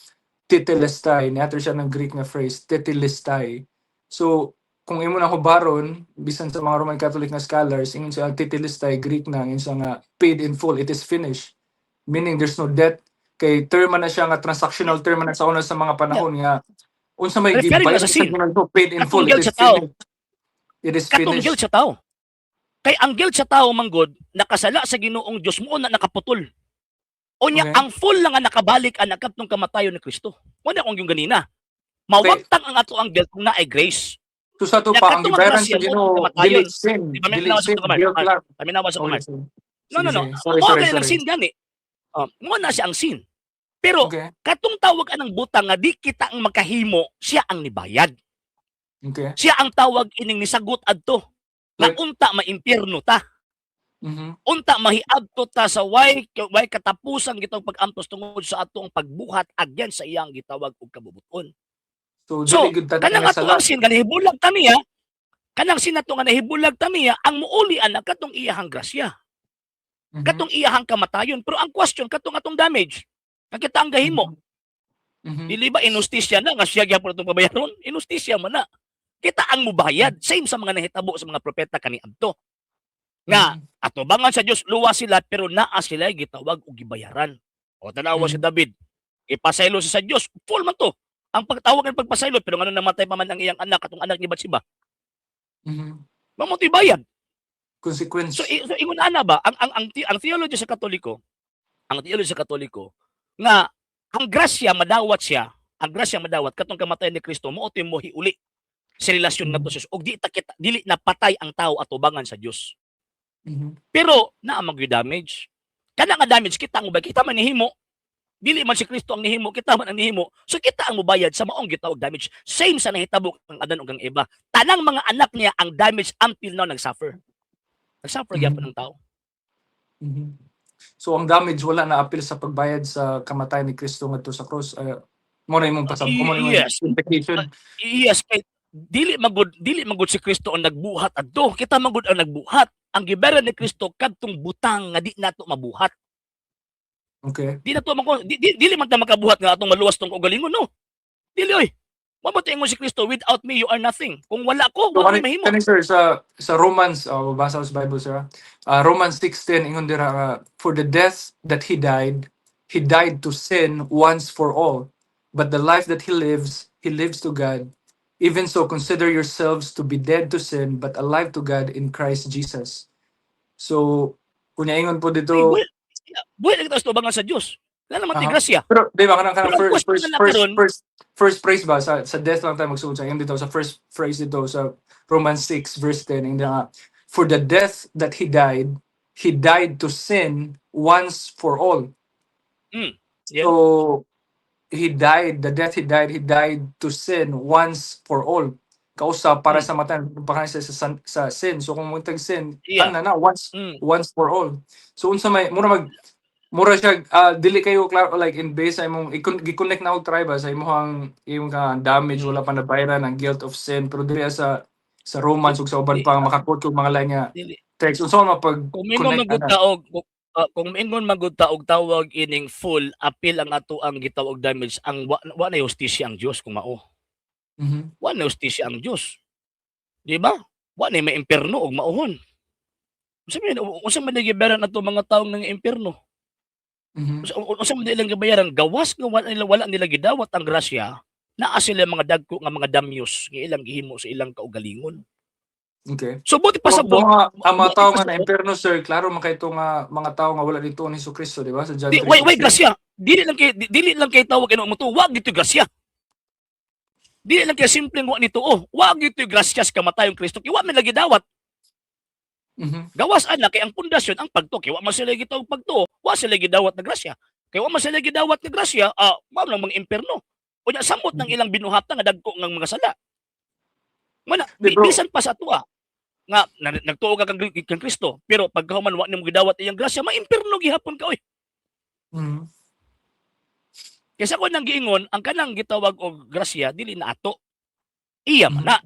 "tetelestai." Niato siya ng Greek nga phrase, "tetelestai." So kung imo na hubaron bisan sa mga Roman Catholic nga scholars, ingon siya "tetelestai," Greek na, ingon siya nga "paid in full, it is finished," meaning there's no debt, kay term man na siya nga transactional term man na sa una sa mga panahon nga unsa may Referring na gibayad sa sin. sa paid in Katong full, it guilt is sa tao. finished, it is Katong finished. guilt sa tao. Kay ang guilt sa tao manggod, nakasala sa Ginoong Dios mo na nakaputol. Unya ang full lang nga nakabalik ang nakatong kamatayon ni Kristo. Mo na akong yung ganina. Mawagtang ang ato ang guilt kung naay grace. So sa to Nya pa ang katong ang gibayaran grasya sa mo Ginoo kamatayon. dili sin, Di ba dili minawas sin, sa kamay? guilt lang. Paminawa sa Okay, kamay. sige. No. Sige. Sorry, Mao sorry, gani ang sorry. sin gani. Oh, mo na siya ang sin. Pero katong tawag anang butang nga di kita ang makahimo, siya ang nibayad. Siya ang tawag ining nisagot adto. Nga unta maimpierno ta. Unta mahiadto ta sa way katapusan gitong pag-antos tungod sa atong pagbuhat against sa iyang gitawag og kabubuton. So, So, dili gyud tanan kanang nga ato sala. ang sin nga nahibulag ta niya, kanang sin ato nga nahibulag ta niya, ang muuli ana katong iyahang grasya. Katong iyahang kamatayon. Pero ang question, katong atong damage, nga kita ang gahimo. Dili ba inustisya na nga siya gyapon atong pabayaron? Inustisya man na. Kita ang mubayad, same sa mga nahitabo sa mga propeta kaniadto. Nga atubangan sa Dios luwas sila, pero naa sila gitawag og gibayaran. O tanawa si David, ipasaylo siya sa Dios, full man to. Ang pagtawag ng pagpasaylo, pero ngano namatay pa man ang iyang anak, katong anak ni Bathsheba? Mao to'y bayad. Consequence. So ingon ana ba ang theology sa Katoliko, ang theology sa Katoliko nga ang grasya madawat siya, ang grasya madawat katong kamatayan ni Kristo, mao to'y mohiuli sa relasyon ngadto sa Dios ug di ta kita dili na patay ang tao atubangan sa Dios. Pero naa man gyud damage. Kana nga damage kita ang ba kita man nihimo. Dili man si Kristo ang nihimo, kita man ang nihimo. So kita ang mobayad sa maong gitawag damage. Same sa nahitabo kang Adan ug kang Eva. Tanang mga anak niya ang damage until now nag-suffer. Nag-suffer gyapon ang tao. So ang damage wala na apil sa pagbayad sa kamatayan ni Kristo ngadto sa cross. Mo na imong pasab, mo na imong implication. Yes, kay dili magud si Kristo ang nagbuhat adto. Kita magud ang nagbuhat. Ang gibayaran ni Kristo kadtong butang nga di nato mabuhat. Di nato mako di, di, dili man ta makabuhat nga atong maluwas tong kaugalingon, no. Dili oy. Mao ingon si Kristo, "Without me you are nothing." Kung wala ko, So wala kani may mahimo. Kani sir, sa Romans, babasa ko sa Bible, sir. Romans 6:10, ingon dira nga, "For the death that he died to sin once for all, but the life that he lives to God. Even so consider yourselves to be dead to sin but alive to God in Christ Jesus." So kunya ingon po Ay, dito buhay kita sa tubangan sa Dios. Wala naman Aha. grasya. Pero di ba kanang Pero ang first question first na first karon first first phrase ba, sa death lang tayo magsugod sa ingon dito sa first phrase dito sa Romans 6 verse 10, ingon nga, "For the death that he died to sin once for all." So he died, the death he died to sin once for all. Kausa para sa matan para sa sin. So kung mo sin, tanan na once once for all. So unsa may mura mag mura siya dili kayo klaro, like in base sa imong gi-connect na og try ba sa imong imong ka damage, wala pa nabayaran ang guilt of sin, pero dili sa Romans ug sa uban pa maka-quote og mga lain nga Dili. Text, unsa man mapag Kung mingon connect magud ana? Ta og kung mingon magud ta og tawag ining full appeal ang ato ang gitawag damage, ang wa na hustisya ang Dios kung mao. Wa na hustisya ang Dios. Di ba? Wa na may impierno og mauhon. Unsa man gibayaran ato mga taong nang impierno? Unsa man ilang gibayaran gawas nga wala nila gidawat ang grasya, naa sila mga dagko nga mga damyos nga ilang gihimo sa ilang kaugalingon. So buti So, pasabot, mga ang mga buti tao nga pasabot na impierno, sir, klaro man kay nga mga tao nga wala dito ni Kristo, di ba? Sa John Di, way 3:16. grasya. Dili lang kay tawag ino mo to, wag gito grasya. Dili lang kay simpleng wa nito oh, wag gito grasya sa kamatayong Kristo kay wa man lagi dawat. Gawas ana kay ang pundasyon ang pagtuo, kay wa man sila gitawag pagtuo, wa sila gidawat na grasya. Kay wa man sila gidawat na grasya, mao lang mga impierno. Unya samot ng ilang binuhatan nga dagko ng mga sala. Mana Di, bro. bisan pa sa atoa nga nagtuo ka kang Kristo, pero pagkahuman wa nimo gidawat iyang grasya, ma-impierno gihapon ka oy. Kaysa ko nang giingon, ang kanang gitawag og grasya dili na ato. Iya man na.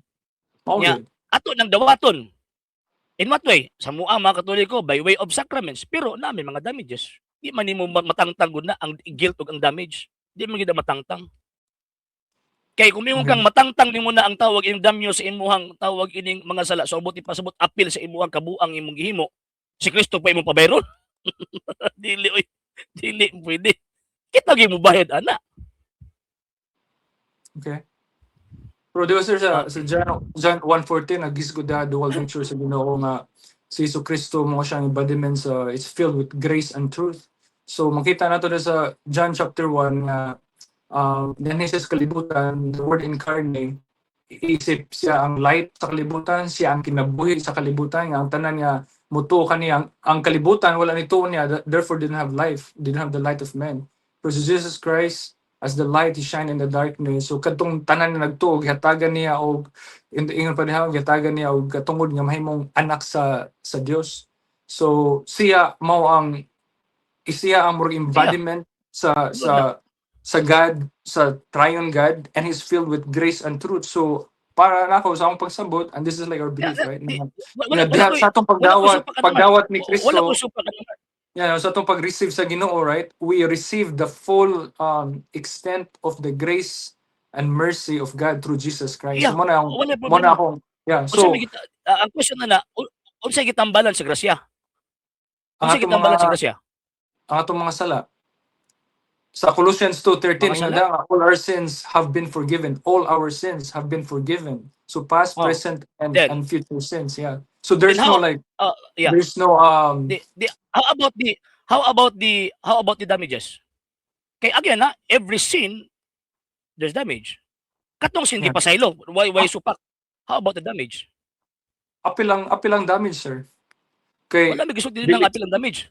Mao Nya, gyud. ato nang dawaton. In what way? Sa mua mga Katoliko, by way of sacraments, pero na may mga damages. Di man nimo matangtang gud na ang guilt ug ang damage. Di man gid na matangtang. Kay kung mingon kang matangtang nimo na ang tawag ining damyo sa imuhang tawag ining mga sala, so buti pasabot apil sa imuhang kabuang imong gihimo, si Kristo pa imong pabayron. Dili oy. Dili pwede. Kita gyud mo bayad ana. Okay. Pero di ba, sir, sa John 1:14, nagisgod na dual nature sa Ginoo nga si Jesu Kristo mo siyang embodiment sa it's filled with grace and truth. So makita nato na sa John chapter 1 nga dinhi siya sa kalibutan, the Word incarnate, isip siya ang light sa kalibutan, siya ang kinabuhi sa kalibutan, nga ang tanan nga mutuo kaniya, ang kalibutan wala nituo niya, therefore didn't have life, didn't have the light of men. Pero si Jesus Christ, as the light, he shine in the darkness. So kadtong tanan nga nagtuo, gihatagan niya og ingon pa niya, gihatagan niya og katungod nga mahimong anak sa Dios. So siya mao ang siya ang murag embodiment sa God, sa triune God, and he's filled with grace and truth. So para nako sa akong pagsabot, and this is like our belief, right? Di, Nga, wala, nga wala, diha wala, sa atong wala ko pagdawat, supa ka naman. Pagdawat ni Wala Kristo, ko supa ka naman. Sa atong pag-receive sa Ginoo, right? We receive the full extent of the grace and mercy of God through Jesus Christ. Yeah, So, mo na ang wala mo na problema. Akong, yeah. Unsa So may kita, ang question na na, unsay gitambalan sa grasya? Ang Unsay atong gitambalan mga sa grasya? Ang atong mga sala. Sa Colossians 2:13, Mga ingon sala? Da nga, all our sins have been forgiven. All our sins have been forgiven. So past, present, and Then and future sins, yeah. So there's Then no how like there's no the how about the how about the how about the damages? Kay again ha, every sin there's damage. Katong sin gipasaylo, why supak? How about the damage? Apil ang damage, sir. Kay Wala may gisulti dili ng apil ang damage.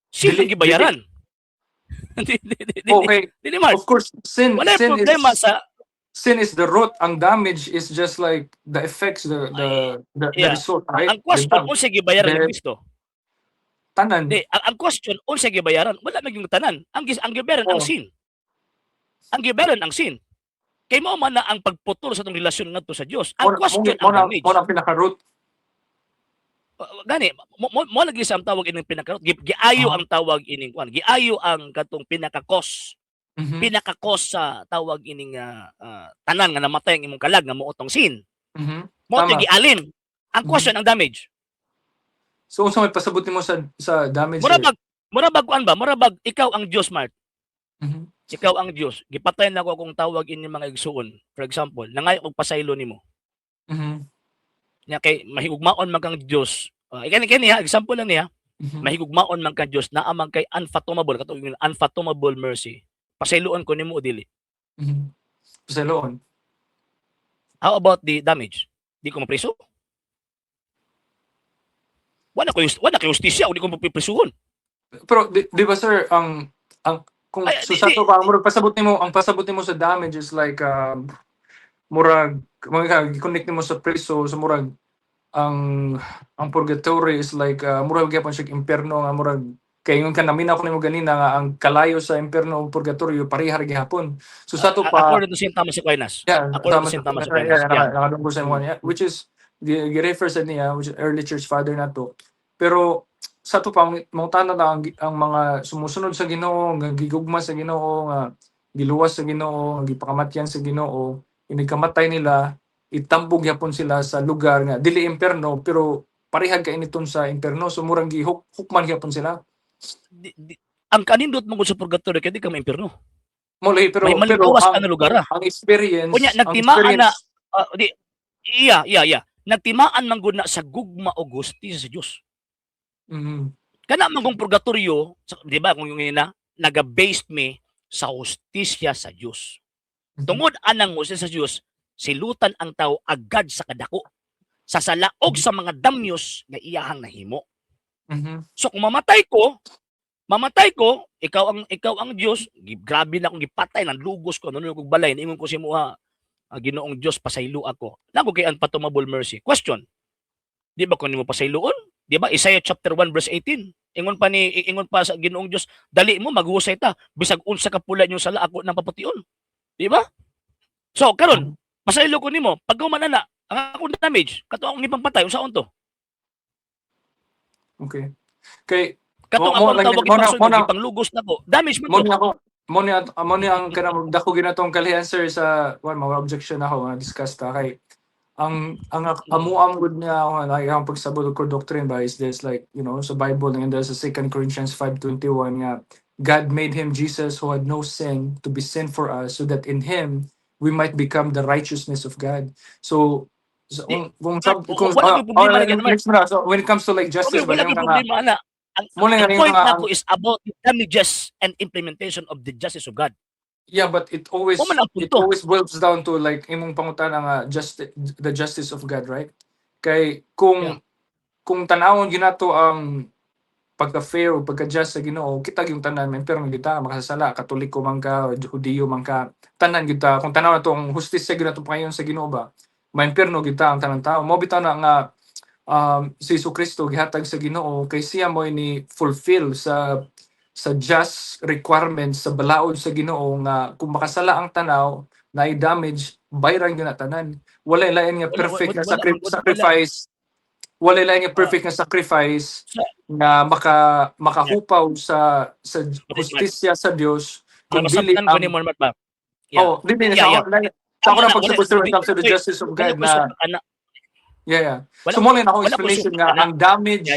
Sin dili ang gibayaran. Di, di, di, di, Okay, dili, Mark. Of course sin Wala sin problema is sa sin is the root, ang damage is just like the effects, the result, right? Ang question, Diba? unsay gibayaran ni Kristo? Tanan. Di, ang question, unsay gibayaran? Wala may tanan. Ang gibayaran ang sin. Ang gibayaran ang sin. Kay mao man na ang pagputol sa atong relasyon ngadto sa Dios. Ang question, ang damage. Mo na pinaka-root. Gani mo lagi sa ang tawag ining pinaka giayo ang tawag ining kwan, giayo ang katong pinaka-cause, pinaka-cause sa tawag ining tanan nga namatay ang imong kalag nga mao tong sin. Mao to gialin ang question, ang damage. So unsa may pasabot nimo sa damage, Mura sir? bag mura bag kuan ba, mura bag ikaw ang Dios, Mark. Ikaw ang Dios, gipatay na ko akong tawag ini mga igsuon. For example, nangayo og pasaylo nimo nya kay mahigugmaon man kang Dios. Kani kani ha, example lang niya. Mahigugmaon man kang Dios, naa man kay unfathomable, katong unfathomable mercy. Pasayloon ko nimo o dili? Pasayloon. How about the damage? Di ko mapriso? Wala kay hustisya, di ko mapiprisuhon. Pero di ba, sir, ang kung Ay, so di, sa di, to ba, murag pasabot nimo, ang pasabot nimo sa damage is like murag mga connect nimo sa preso, so murag ang purgatory is like murag gyapon siya impierno nga murag kay ingon ka, naminaw ko nimo ganina nga ang kalayo sa impierno ug purgatorio pareha ra gihapon. So sa to pa According to St. Thomas Aquinas. According to tama St. Thomas yeah, Aquinas. Nakadunggo sa imo niya, which is gi-refer sa niya, which is early church father nato. Pero sa to pa, mangutana na ang mga sumusunod sa Ginoo nga gigugma sa Ginoo, nga giluwas sa Ginoo, nga gipakamatyan sa Ginoo, inigkamatay nila, itambog gyapon sila sa lugar nga dili impierno pero parehag ka initon sa impierno, so murang gihuk hukman gyapon sila. Di, ang kanindot mo sa purgatory kay di ka maimpierno. Mo lagi, pero May pero maluwas ang ka na lugar ah. ang experience Unya ang nagtimaan na experience di iya. Nagtimaan man gud na sa gugma o hustisya sa Dios. Kana man kung purgatorio, di ba kung yung ina, naga-based me sa hustisya sa Dios. Tungod anang hustisya sa Dios, silutan ang tao agad sa kadako sa salaog sa mga damyos nga iyahang nahimo. So kung mamatay ko, ikaw ang Dios, grabe na akong gipatay nang lugos ko, nunod kog balay, niingon ko sa imo, Ginoong Dios, pasaylo ako. Nago kay unfathomable mercy. Question. Di ba kung nimo pasayloon? Di ba Isaiah chapter 1 verse 18? Ingon pa sa Ginoong Dios, dali mo maghusay ta bisag unsa ka pula inyong sala, ako nang papution. Di ba? So karon, pasaylo ko nimo, pag human na ang akong damage, kato akong ipampatay, unsaon to? Okay. Kay Katong mo akong lang tawag mo na ipangsunod, mo na ipanglugos nako. Damage man mo to. ni ako mo ni ang kanang dako ginatong kalihan, sir, sa one mga objection ako nga discuss ta kay ang amuam gud niya ako na ang pagsabot og core doctrine ba is this, like sa Bible and there's a 2 Corinthians 5:21 nga God made him, Jesus, who had no sin, to be sin for us so that in him we might become the righteousness of God. So Di, kung sab, kung wala may problema na ganun. Next mo na. So when it comes to like justice Okay, ba wala yung may nga problema na. Ang, mo lang ang nga point nga nako is about the damages and implementation of the justice of God. Yeah, but it always Mo man ang it punto. always boils down to like imong pangutana nga just the justice of God, right? Kay kung kung tan-awon ginato ang pagka-fair o pagka-just sa Ginoo, kita yung tanan may pero kita makasasala, Katoliko man ka, o Hudiyo man ka, tanan gyud ta. Kung tan-aw nato ang hustisya gyud nato pangayon sa Ginoo ba, maimpierno gyud ta ang tanan tao. Mao bitaw na nga si Jesu Kristo gihatag sa Ginoo kay siya mo ni fulfill sa just requirements sa balaod sa Ginoo nga kung makasala ang tanaw na damage bayran gyud na tanan. Wala lain nga Wala, perfect wala, nga wala, wala. sacrifice, wala lain nga perfect nga sacrifice nga makahupaw sa hustisya sa Dios kung dili Masabtan ko ang ni Mark ba? Yeah. Oh, dili sa Sa ako Tama na na, pagsabot, sir, when it comes to the justice of wala God ko na supak ana. Yeah. Wala So mo na ako wala ko explanation supak nga ana. ang damage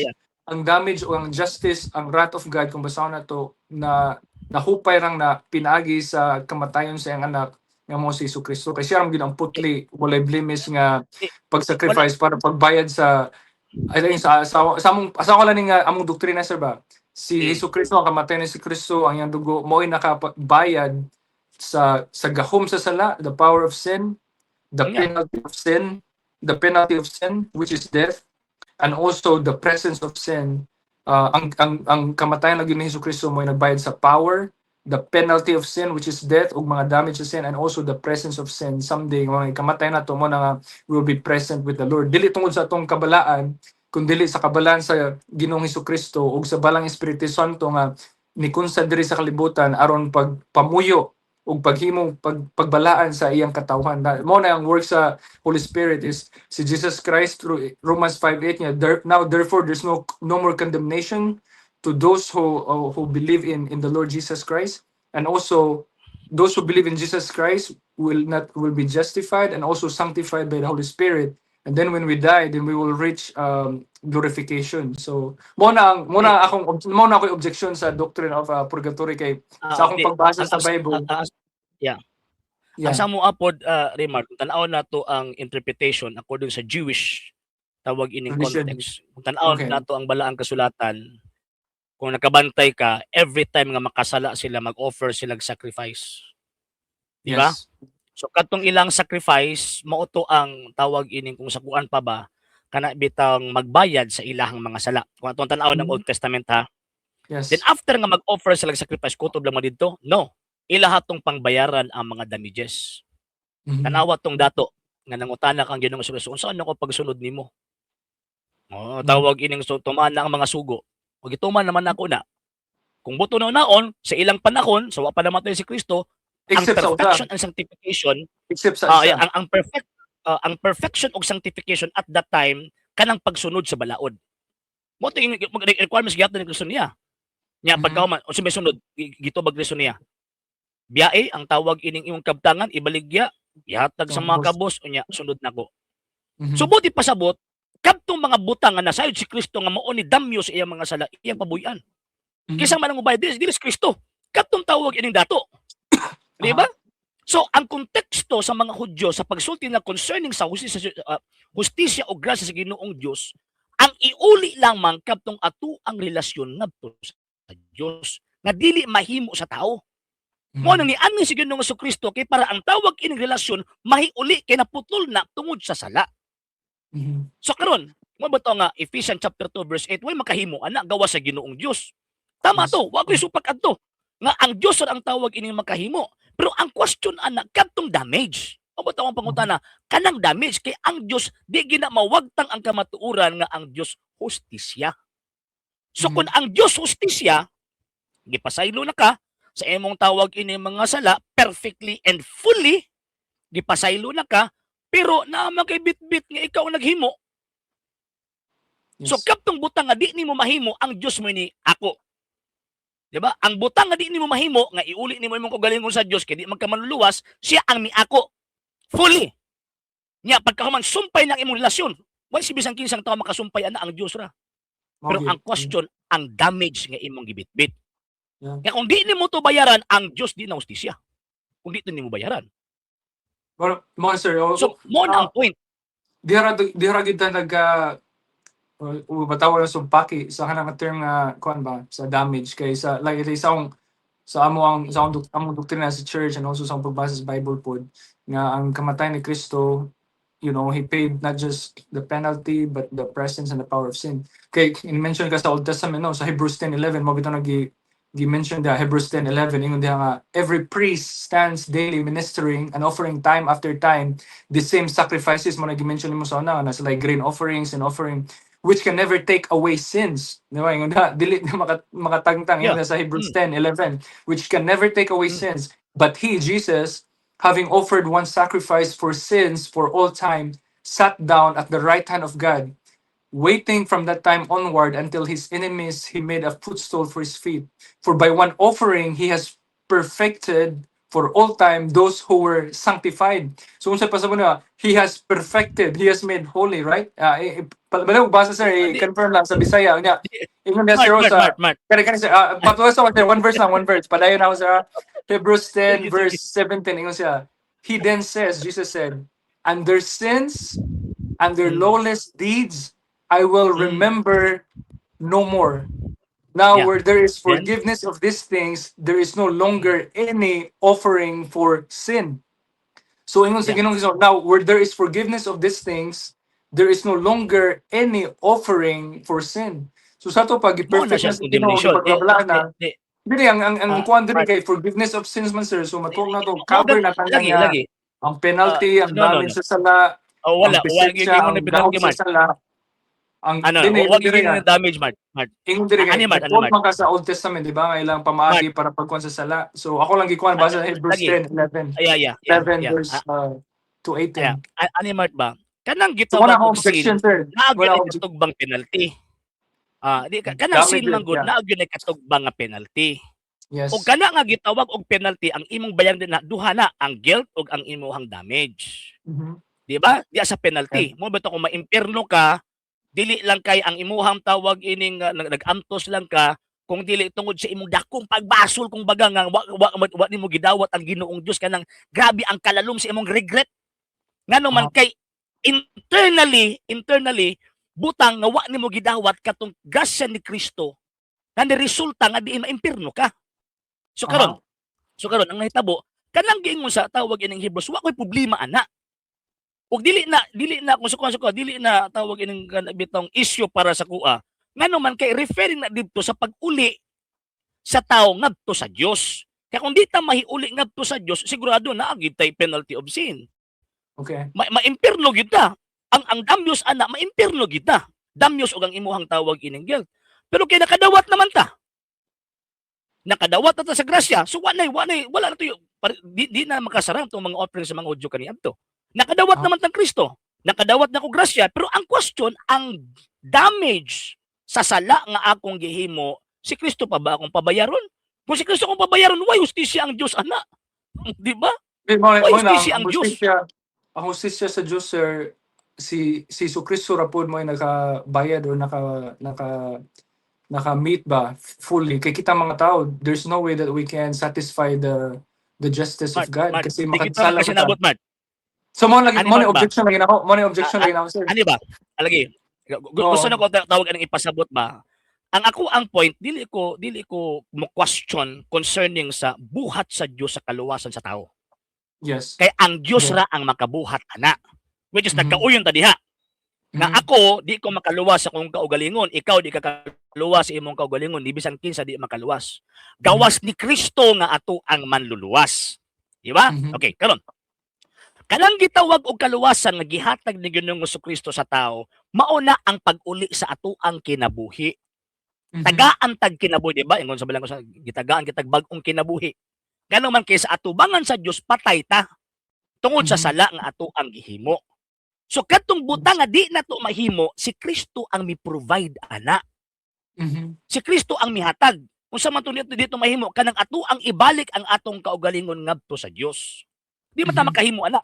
ang damage o ang justice, ang wrath of God, kung basahon na to, na nahupay rang na pinaagi sa kamatayon sa iyang anak nga mo si Jesu Kristo, kay siya ra gyud ang putli, walay blemish nga pag-sacrifice para pagbayad sa ay sa among asa ko lang ni nga among doktrina, sir, ba si Jesu Kristo, ang kamatayon ni si Kristo, ang iyang dugo mo'y nakabayad sa gahom sa sala, the power of sin, the penalty of sin, the penalty of sin, which is death, and also the presence of sin. Ang kamatayon lagi ni Jesu Kristo mo'y nagbayad sa power, the penalty of sin, which is death, ug mga damage sa sin, and also the presence of sin. Someday mga kamatay na to mo na nga we will be present with the Lord, dili tungod sa atong kabalaan, kundi sa kabalaan sa Ginoong Hesus Kristo ug sa Balang Espiritu Santo nga nikunsa diri sa kalibutan aron pagpamuyo ug paghimo pagbalaan sa iyang katawhan. Na mo na ang work sa Holy Spirit is si Jesus Christ through Romans 5:8 niya there, now therefore there's no more condemnation to those who believe in the Lord Jesus Christ, and also those who believe in Jesus Christ will not will be justified and also sanctified by the Holy Spirit, and then when we die, then we will reach glorification. So mo na ako objection sa doctrine of purgatory kay sa akong di. pagbasa sa Bible. Ang sa mo apod, Raymar, kung tan-awon nato ang interpretation according sa Jewish tawag ining Tradition. Context. Kung tan-awon nato ang balaang kasulatan, kung nakabantay ka, every time nga makasala sila, mag-offer sila sacrifice. Di ba? Yes. So katong ilang sacrifice, mao to ang tawag ining kung sa kuan pa ba, kana bitang magbayad sa ilahang mga sala. Kung atong tan-awon ng Old Testament, ha. Then after nga mag-offer sila sacrifice, kutob lang man didto? No. Ilaha tong pangbayaran ang mga damages. Tanawa tong dato nga nangutana kang Ginoong Hesus, "Unsa ako pagsunod nimo?" Oh, tawag ining so tuman na ang mga sugo. O gituman naman ako na. Kung buto na naon sa ilang panahon, sa wa pa namatay si Kristo, ang Except sa usa. Perfection and sanctification, Except sa isa. Yeah, ang perfection og sanctification at that time kanang pagsunod sa balaod. Mo to yung requirements gyapon ni Kristo niya. Nya pagkahuman unsa may sunod gitubag Kristo niya. Biyae ang tawag ining imong kabtangan, ibaligya, ihatag sa mga Kabos. kabos, unya sunod nako. So buti pasabot kadtong mga butang nga nasayod si Kristo nga mao ni damyo sa iyang mga sala, iyang pabuy-an. Kinsa man ang mubayad dili dili si Kristo. Kadtong tawag ining dato. Di ba? So ang konteksto sa mga Hudyo sa pagsulti na concerning sa hustisya o grasya sa Ginoong Dios, ang iuli lamang kadtong ato ang relasyon ngadto sa Dios nga dili mahimo sa tao. Mo nang niani si Ginoong Kristo kay para ang tawag ining relasyon mahiuli kay naputol na tungod sa sala. So karon, mo ba to nga Ephesians chapter 2 verse 8, way makahimo ana gawas sa Ginoong Dios. Tama to, wa koy supak adto. Nga ang Dios ra ang tawag ining makahimo. Pero ang question ana kadtong damage. O ba ang pangutana kanang damage kay ang Dios di gina mawagtang ang kamatuoran nga ang Dios hustisya. So kung ang Dios hustisya, gipasaylo na ka sa imong tawag ini mga sala perfectly and fully, gipasaylo na ka, pero naa man kay bitbit nga ikaw ang naghimo. So kadtong butang nga di nimo mahimo, ang Dios mo ni ako. Di ba? Ang butang nga di nimo mahimo nga iuli nimo imong kaugalingon sa Dios kay di man ka manluluwas, siya ang miako. Fully. Nya pagkahuman sumpay ng imong relasyon. Wala si bisan kinsang tao makasumpay ana, ang Dios ra. Pero ang question, ang damage nga imong gibitbit. Kaya kung di nimo to bayaran, ang Dios di na hustisya. Kung di to nimo bayaran. Pero, mo sir, oh, So, mo na ang point. Diha ra gyud ta nagka o batawag na sumpaki sa kanang term nga kuan ba sa damage kay sa like sa akong sa amo ang sa akong among doktrina sa church and also sa akong pagbasa sa Bible pod nga ang kamatayon ni Kristo, he paid not just the penalty but the presence and the power of sin, kay in-mention ka sa Old Testament, no, sa Hebrews 10:11 mo bitaw nagi gi-mention diha, Hebrews 10:11, ingon diha nga every priest stands daily ministering and offering time after time the same sacrifices, mo na gi-mention nimo sa una na sa like grain offerings and offering which can never take away sins. Di ba? Ingon diha, dili na makatangtang ingon sa Hebrews 10:11, which can never take away sins. But he, Jesus, having offered one sacrifice for sins for all time, sat down at the right hand of God, waiting from that time onward until his enemies he made a footstool for his feet. For by one offering he has perfected for all time those who were sanctified. So unsa pasabot niya, he has perfected, he has made holy, right? Balik basa, sir, i-confirm lang sa Bisaya. Nya, ingon niya Mart, sir Mart, sa Mart, Mart. Kani kani sir, patuloy sa sir, one verse lang, one verse. Padayon ako sa Hebrews 10 Sige, sige. Verse 17. Ingon siya, "He then says," Jesus said, "and their sins and their lawless deeds I will remember no more. Now where there is Then? Forgiveness of these things, there is no longer any offering for sin." So ingon sa Ginoong Hesus, now where there is forgiveness of these things, there is no longer any offering for sin. So sa to pag Mao na perfect siya na sa Ginoo, condemnation. pagkabala na, Di, dili ang kuan diri Mark. Kay forgiveness of sins man, sir. So matuog na to, cover na tanan Lagi, nga lagi. Ang penalty, ang No, damage no. sa sala, Oh, wala, ang wala pisensya, gyud ang mo na dahog penalty, sa Mart. sala. Ang Ano, dili wag diri gyud nga mo damage, Mart. Mart. ingon diri kay Ani, Mart, ano, nag-quote Mart? Man ka sa Old Testament, di ba? Nga ilang pamaagi para pagkuan sa sala. So ako lang gikuan basa sa Hebrews Lagi. 10, 11, Yeah. 11 verse to 18. Yeah. Ani, Mart ba? Kanang So wala gitawag akong og sin, objection, sir. naa Wala gyud akong katugbang penalty. Di ka kanang sin Damages, man gud, naa gyud katugbang nga penalty. Yes. Og kana nga gitawag og penalty, ang imong bayaran din na duha na ang guilt ug ang imong damage. Di ba? Di sa penalty. Mo ba to kung maimpierno ka, dili lang kay ang imuhang tawag ining nag-antos lang ka kung dili tungod sa imong dakong pagbasol, kung baga nga wa nimo gidawat ang Ginoong Dios, kanang grabe ang kalalom sa imong regret, ngano man kay internally butang nga wa nimo gidawat katong grasya ni Kristo nga ni resulta nga diin maimpierno ka. So karon, ang nahitabo kanang giingon sa tawag ining Hebrews, wa koy problema ana. Ug dili na kung sa dili na tawag ining bitong issue para sa kuha. Ngano man kay referring na didto sa pag-uli sa tao ngadto sa Dios. Kaya kung di ta mahiuli ngadto sa Dios, sigurado na gid tay penalty of sin. Ma impierno gid ta. Ang damyos ana, maimpierno gid ta. Damyos og ang imuhang tawag ining guilt. Pero kay nakadawat naman ta. Nakadawat na ta sa grasya. So wala na to di na makasarang tong mga offering sa mga Hudyo kaniadto. Nakadawat naman tang Kristo. Nakadawat na ko grasya, pero ang question, ang damage sa sala nga akong gihimo, si Kristo pa ba akong pabayaron? Kung si Kristo akong pabayaron, why hustisya ang Dios ana? Di ba? Di, mo Why mo na, hustisya ang ang Diyos? Hustisya, ang hustisya sa Diyos, sir, si Kristo ra pod mo ay nakabayad or naka meet ba fully kay kita mga tao. There's no way that we can satisfy the justice of Mark, God Mark, kasi di kita makasala man ta. makasinabot, Mark. So mo lagi Ani, mo ni Mark ba? Objection lagi nako, mo ni objection lagi nako, sir. Ano ba? Alagi. Oo. Gusto na ko tawag anong ipasabot ba? Ang ako ang point, dili ko mo question concerning sa buhat sa Dios sa kaluwasan sa tao. Kay ang Dios ra ang makabuhat ana. Which is nagkauyon ta diha. Nga ako di ko makaluwas sa akong kaugalingon, ikaw di ka kaluwas sa imong kaugalingon, di bisan kinsa di makaluwas. Gawas ni Kristo nga ato ang manluluwas. Di ba? Mhm. Okay, karon. Kanang gitawag og kaluwasan nga gihatag ni Ginoong Kristo sa tao, mao na ang pag-uli sa atoang kinabuhi. Tagaan tag kinabuhi, di ba? Ingon sa balang ko sa gitagaan kitag bag-ong kinabuhi. Ngano man kay sa atubangan sa Dios patay ta tungod sa sala nga ato ang gihimo. So kadtong butang nga di nato mahimo, si Kristo ang mi-provide ana. Si Kristo ang mihatag. Unsa man to dito, dito mahimo, kanang ato ang ibalik ang atong kaugalingon ngadto sa Dios. Di man ta makahimo ana.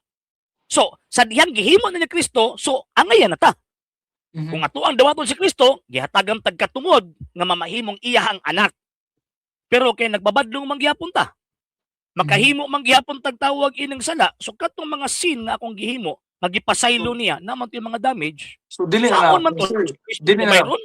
So, sa dihang gihimo na ni Kristo, so angayan na ta. Kung ato ang dawaton si Kristo, gihatagan tag katungod nga mamahimong iyahang anak. Pero kay nagbabadlong man gihapon ta. Makahimo man gihapon tag tawag ining sala, so katong mga sin nga akong gihimo, magipasaylo niya naman to yung mga damage. So dili na Saon man to? sir, Si Kristo dili na mayroon?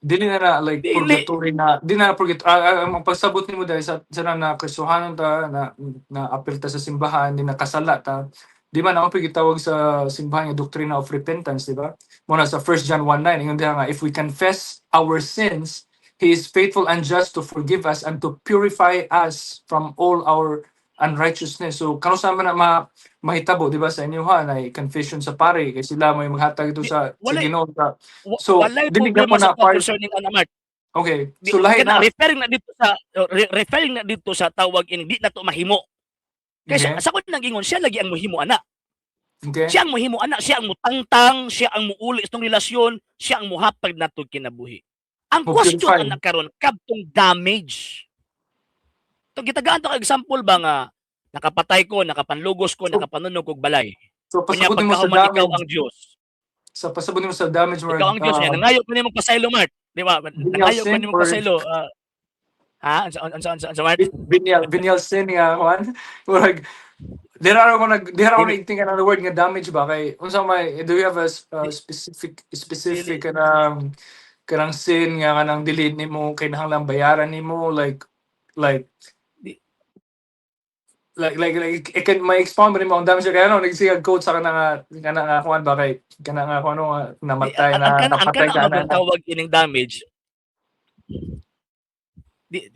Dili na na like Dili. Purgatory na, di na purgatory. Ang pagsabot nimo dahil sa na, na Kristohanon ta na na apil ta sa simbahan, di na kasala ta, di man ako gitawag sa simbahan nga doctrine of repentance, di ba? Mo na sa 1 John 1:9, ingon diha nga if we confess our sins, he is faithful and just to forgive us and to purify us from all our unrighteousness. So kano sa man na mahitabo, di ba, sa inyo ha, na confession sa pare kay sila may maghatag ito sa Ginoo sa So, Walay dili problema gyapon sa na part- concerning ana, Mark. Okay. Di, So lahi kana, na. Referring na dito sa tawag in di na to mahimo. Kay sa kun nang ingon, siya lagi ang mohimo ana. Siya ang mohimo ana, siya ang mutangtang, siya ang muuli sa relasyon, siya ang muhatag nato kinabuhi. Ang Mo question purify. ana karon, kadtong damage. To gitagaan to ka example ba nga Nakapatay ko, nakapanlugos ko, nakapanunog kog balay. So Unya pasabot nimo sa pagkahuman, ikaw damage ang Dios. Sa pasabot nimo sa damage Ikaw ang Dios niya. Nangayo ko nimo pasaylo, Mart. Di ba? Nangayo ko sin nimo pasaylo. Ha? Unsa, Mart? Venial sin nga kuan. Murag dira ko nag dira ko nag-think another word nga damage ba kay unsa may, do you have a specific kanang sin nga kanang dili nimo kinahanglan bayaran nimo, like like it can may expound ba nimo ang damage kay ano nagsiga quote sa kana nga kuan ba kay kana nga kuan ano nga namatay Ang, na ang napatay kana ka ang na tawag ining damage. Di,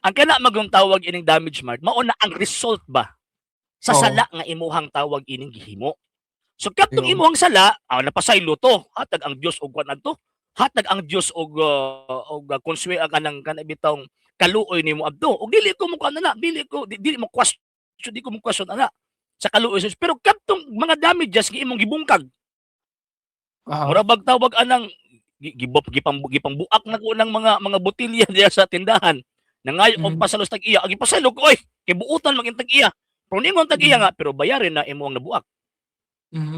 ang kana magong tawag ining damage, Mart, mao na ang result ba sa sala nga imuhang tawag ining gihimo. So kadtong imuhang sala, napasaylo to, hatag ang Dios og kwan adto. Hatag ang Dios og konsuwe ang kanang kana bitawng kaluoy nimo adto. Og dili ko mo kuan na, dili ko di, dili mo question, di ko mo question ana sa kaluoy sa Dios. Pero kadtong mga damages nga imong gibungkag, mura bag tawag anang gibop gipang gipangbuak na ko ng mga botelya diya sa tindahan. Nangayo og pasalo sa tag-iya, agi pasalo ko oy, kay buutan maging tag-iya. Pero ningon tag-iya nga, pero bayarin na imo ang nabuak.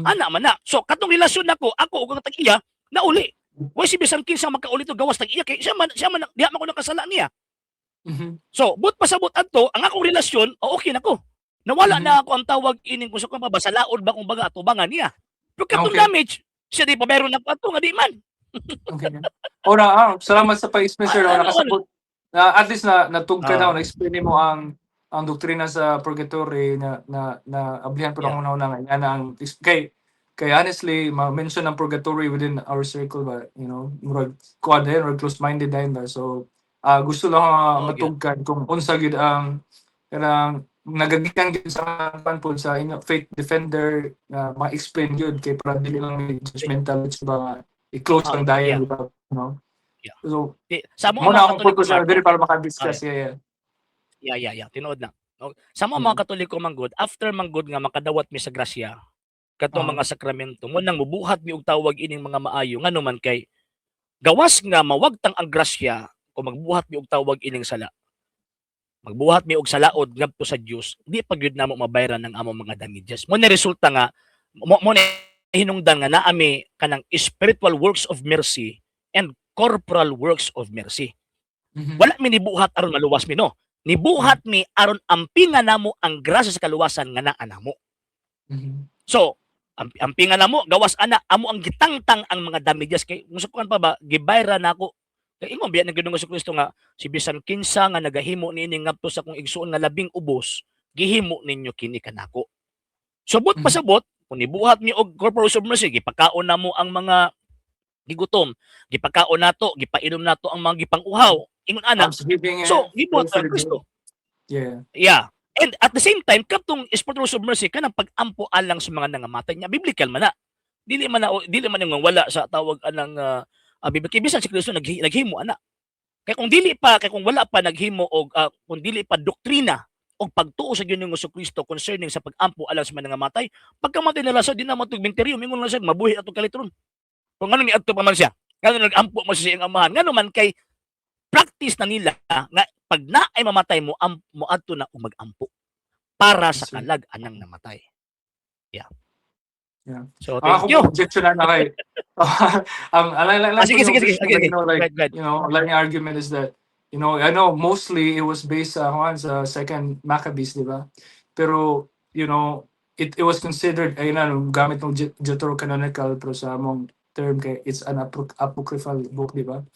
Ana man na. So katong relasyon nako, ako ug ang tag-iya nauli. Way si bisan kinsa makauli to gawas tag-iya kay siya man diha man ko nakasala niya. So, but pasabot adto, ang akong relasyon, oh, okay na ko. Nawala na ako ang tawag ining kung sa kung mabasalaod ba kung baga atubangan niya. Pero katong damage, siya di pa meron na ato nga di man. Okay. Ora, salamat sa pag-explain, sir. Ah, ano, Nakasabot. Na at least na natug ka na, na-explain nimo ang doktrina sa purgatory na ablihan po ng una nga na ang kay honestly ma-mention ang purgatory within our circle ba, murag kuan din, murag close-minded din ba, so gusto lang matugkan kung unsa gyud ang kanang nagagikan gyud sa kuan po sa inyo faith defender na ma-explain gyud kay para dili lang may judgmental ba nga i-close lang dayon, di ba, no? So Di, sa mo muna mga akong Katoliko, purpose na Mark, diri para maka-discuss, yeah. Yeah. Tinuod na. No? Sa mo mga Katoliko manggod, after manggod nga makadawat mi sa grasya, katong mga sakramento, mo nang mubuhat mi og tawag ining mga maayo, ngano man kay gawas nga mawagtang ang grasya kung magbuhat mi og tawag ining sala. Magbuhat mi og salaod ngadto sa Dios, di pa gyud namo mabayran ang among mga damages. Mo na resulta nga mo na hinungdan nga naami kanang spiritual works of mercy and corporal works of mercy. Wala mi nibuhat aron maluwas mi, no. Nibuhat mi aron ampinga namo ang grasya sa kaluwasan nga naa namo. So, ampinga namo gawas ana amo ang gitangtang ang mga damages kay musukuan pa ba gibayra nako. Kay ingon biya ng Ginoong Kristo nga si bisan kinsa nga nagahimo niini ngadto sa akong igsuon nga labing ubos, gihimo ninyo kini kanako. So but pasabot, kung nibuhat mi og corporal of mercy, gipakaon namo ang mga gigutom, gipakaon nato, gipainom nato ang mga gipang-uhaw. Ingon ana. Almsgiving, So, gibuhat very ang Kristo. Yeah. And at the same time, katong spiritual of mercy kanang pag-ampo alang sa mga nangamatay niya, biblical man na. Dili man nga wala sa tawag anang Biblia. Kay bisan si Kristo naghimo ana. Kay kung wala pa naghimo og kung dili pa doktrina og pagtuo sa Ginoong Kristo concerning sa pag-ampo alang sa mga nangamatay, pagkamatay nila sa di na matug menteryo, mingon lang siya mabuhi atong kalitron. Kung ngano ni adto pa man siya, ngano nag-ampo man siya sa iyang amahan, ngano man kay practice na nila nga pag na ay mamatay mo am, mo adto na og mag-ampo para sa Yes, sir. kalag anang namatay. Yeah. So Ang thank you. ako objection na kay ang alay lang Ah, sige. Okay. Like Go ahead, go ahead. Like argument is that I know mostly it was based sa kuan sa Second Maccabees, di ba? Pero it was considered ay na gamit ng Deuterocanonical, pero sa among term kay it's an apocryphal book, di ba?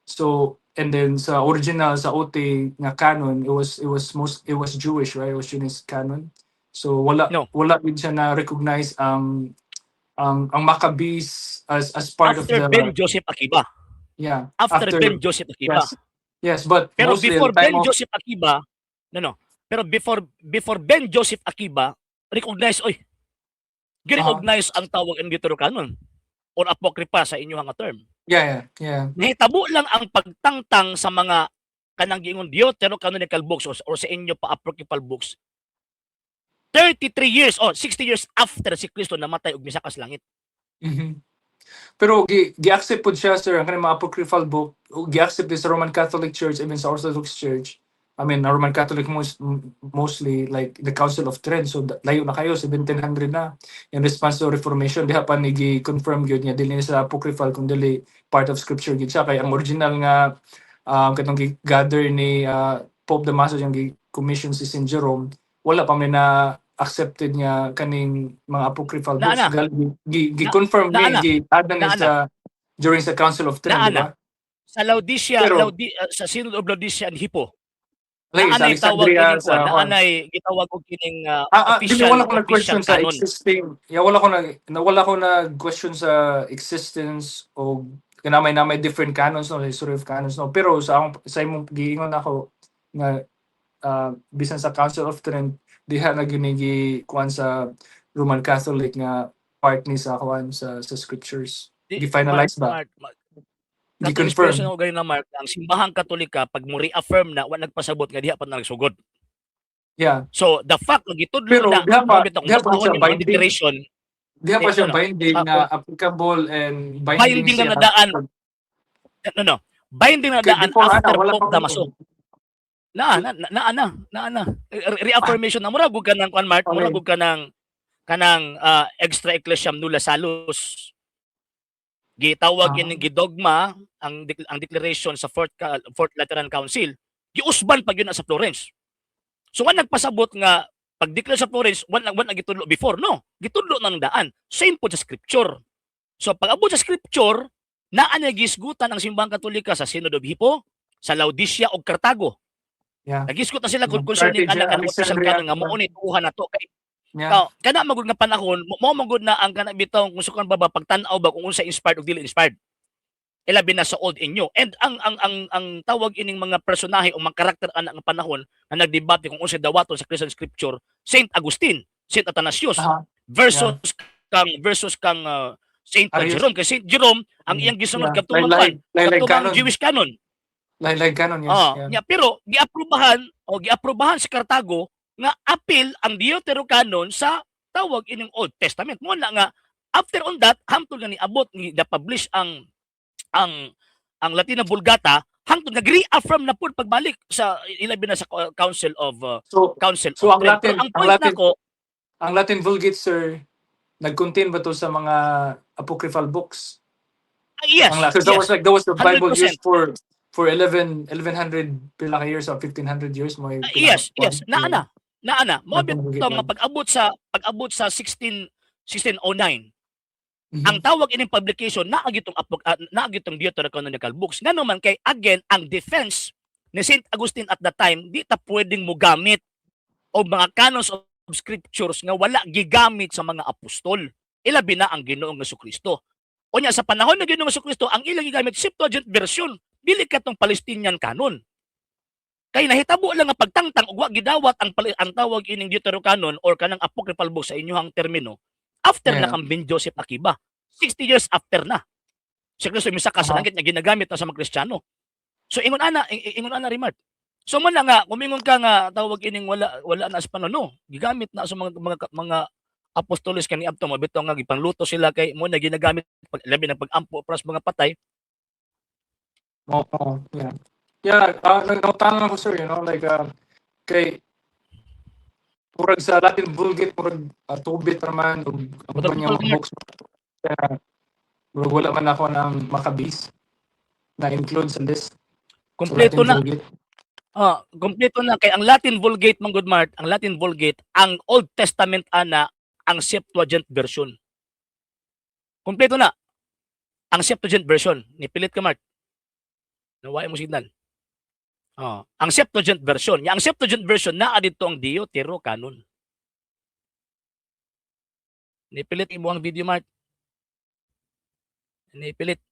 So and then sa original sa OT nga canon, it was Jewish, right? It was Jewish canon. So wala No. wala din siya na recognize ang Maccabees as part After of the Ben Joseph Akiba. Yeah. After Ben Joseph Akiba. Yes, but Pero mostly before at the time Ben Joseph Akiba, no. Pero before Ben Joseph Akiba, recognize oy. Gi-recognize ang tawag ang Deuterocanon or apocrypha sa inyong nga term. Nahitabo lang ang pagtangtang sa mga kanang giingon Deuterocanonical books or sa inyo pa apocryphal books 33 years or 60 years after si Kristo namatay ug misaka sa langit. Pero gi-accept pod siya, sir, ang kanang mga apocryphal book, gi-accept sa Roman Catholic Church, even sa Orthodox Church. I mean, Roman Catholic mostly like the Council of Trent. So layo na kayo, 1700 na. In response to Reformation, diha pa ni gi-confirm gyud nga dili ni sa apocryphal kung dili part of scripture gyud siya, kay ang original nga katong gi-gather ni Pope Damasus, yung gi-commission si Saint Jerome, wala pa may na accepted nga kaning mga apocryphal Naa books. Na. Gi-confirm Naa ni na. gi-add na ni Naa na. sa during sa Council of Trent, Naa di ba? Sa Laodicea, sa Synod of Laodicea and Hippo. Like, sa Naanay tawag Alexandria, kining sa kuan, naanay gitawag og kining dili, official wala ko official nag-question sa canon. Existing, yeah, wala ko nag-question sa existence o kanamay na may different canons, no, history of canons, no, pero sa akong, sa imong giingon ako nga bisan sa Council of Trent, diha na gyud ni kuan sa Roman Catholic nga part ni sa kuan sa scriptures, gi-finalize ba? Mark, Mark, katong gi-confirm. Inspiration ako ganin na, Mark, ang simbahang Katolika pag mo reaffirm na, wa nagpasabot nga diha pa na nagsugod. So the fact nga gitudlo Pero na diha pa mao bitaw kung diha pa basahon siya yung mga binding. Declaration, Diha pa Eh, siya ano, binding na applicable and binding binding siya. na daan. No. Binding na Kay daan before ana, after wala Pope pa. Damaso. Na na na na na na. Reaffirmation na, mura gud ka ng kuan, Mark, mura gud ka ng kanang extra ecclesiam nulla salus. Gitawag ining gidogma ang declaration sa Fourth Lateran Council. Giusban pa gyud na sa Florence. So wa nagpasabot nga pag-declare sa Florence, wa na gitudlo before, no. Gitudlo na ng daan. Same po sa scripture. So pag abot sa scripture, naa na gisgutan ang simbahang Katolika sa Synod of Hippo, sa Laodicea ug Cartago. Nagisgot na sila kung concerning Carthage, ana kanang official Alexandria. Canon nga mao ni tuuhan na to kay kana magud nga panahon mo magud na ang kana bitaw kung sukan ba pagtan-aw ba kung unsa inspired o dili inspired, ilabi na sa Old and New. And ang tawag ining mga personahe o mga karakter ana nga panahon nga nagdebate kung unsa dawaton sa Christian scripture, Saint Agustin, Saint Athanasius versus kang Saint Arius. Jerome, kay Saint Jerome ang iyang gisunod katumang Lain-lain katumang canon. Jewish canon. Lain-lain canon, yes. Ah, nya, pero giaprobahan o giaprobahan sa Cartago nga apil ang Deuterocanon sa tawag ining Old Testament. Mo na nga after on that, hangtod nga niabot ni na-publish ang Latina Vulgata, hangtod nga reaffirm na pud pagbalik sa ilabi na sa Council of So, Council so of ang Trent. Latin, Pero ang ang point Latin, nako, ang Latin Vulgate, sir, nag-contain ba to sa mga apocryphal books? Ah, yes, Ang because that yes. was like that was the Bible 100%. used for 11 1100 pila ka years or 1500 years mo. Ah, yes, naa na. Naa na. Mo Latin bitaw Vulgate nga pag-abot sa 16 1609, ang tawag ining publication naa gitong Deuterocanonical books, ngano man kay again ang defense ni Saint Augustine at the time, di ta pwedeng mogamit og mga canons of scriptures nga wala gigamit sa mga apostol, ilabi na ang Ginoong Kristo. Unya sa panahon ng Ginoong Kristo, ang ilang gigamit Septuagint version, dili katong Palestinian canon, kay nahitabo lang nga pagtangtang ug wa gidawat ang tawag ining Deuterocanon or kanang apocryphal book sa inyong termino after na kang Ben Joseph Akiba. 60 years after na. Si Kristo misaka sa langit nga ginagamit na sa mga Kristiyano. So ingon ana remark. So man na nga kumingon ka nga tawag ining wala wala na sa panahon, no. Gigamit na sa mga apostoles kani adto, mo bitaw nga gipangluto sila kay mo na ginagamit pag labi ng pag-ampo para sa mga patay. Oo, yeah. Yeah, nangutana ako, sir, like kay murag sa Latin Vulgate, murag Tobit raman ug ang uban niya mga books. Kaya murag wala man ako ng Maccabees na include sa list sa Kompleto Latin na. Vulgate. Ah, kompleto na kay ang Latin Vulgate man gud, Mart, ang Latin Vulgate, ang Old Testament ana ang Septuagint version. Kompleto na. Ang Septuagint version. Nipilit ka, Mart. Nawa mo signal. Oh, ang Septuagint version. Ya, ang Septuagint version naa dito ang Deuterocanon. Nipilit imo ang video, Mart. Nipilit.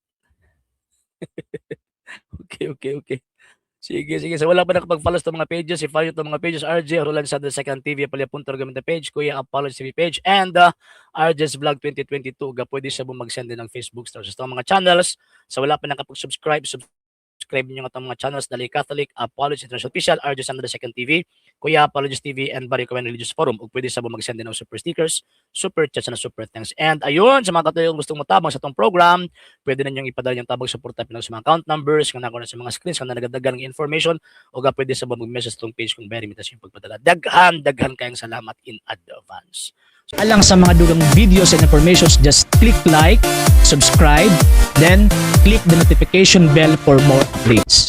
Okay. Sige, sige. So wala pa nakapag-follow sa mga pages, i-follow itong mga pages, RJ Roland Sad the Second TV, Palya Punto Gamita page, Kuya Apollo TV page, and RJ's Vlog 2022. Ga pwede siya mo mag-send din ng Facebook stars sa mga channels. Sa wala pa nakapag-subscribe, subscribe Subscribe niyo ang atong mga channels, Dali Catholic, Apology International Official, RJ Sandra Second TV, Kuya Apologist TV, and Barry Cohen Religious Forum. Ug pwede sa mag-send din og super stickers, super chats, na super thanks. And ayun, sa mga Katolikong gustong motabang sa atong program, pwede na ninyong ipadala yung tabang suporta pinag sa mga account numbers, nga nako na sa mga screens, nga nagadagan ng information, o ga pwede sa mag-message sa atong page kung very mitas yung pagpadala. Daghan, daghan kayong salamat in advance. Alang sa mga dugang videos and informations, just click like, subscribe, then click the notification bell for more updates.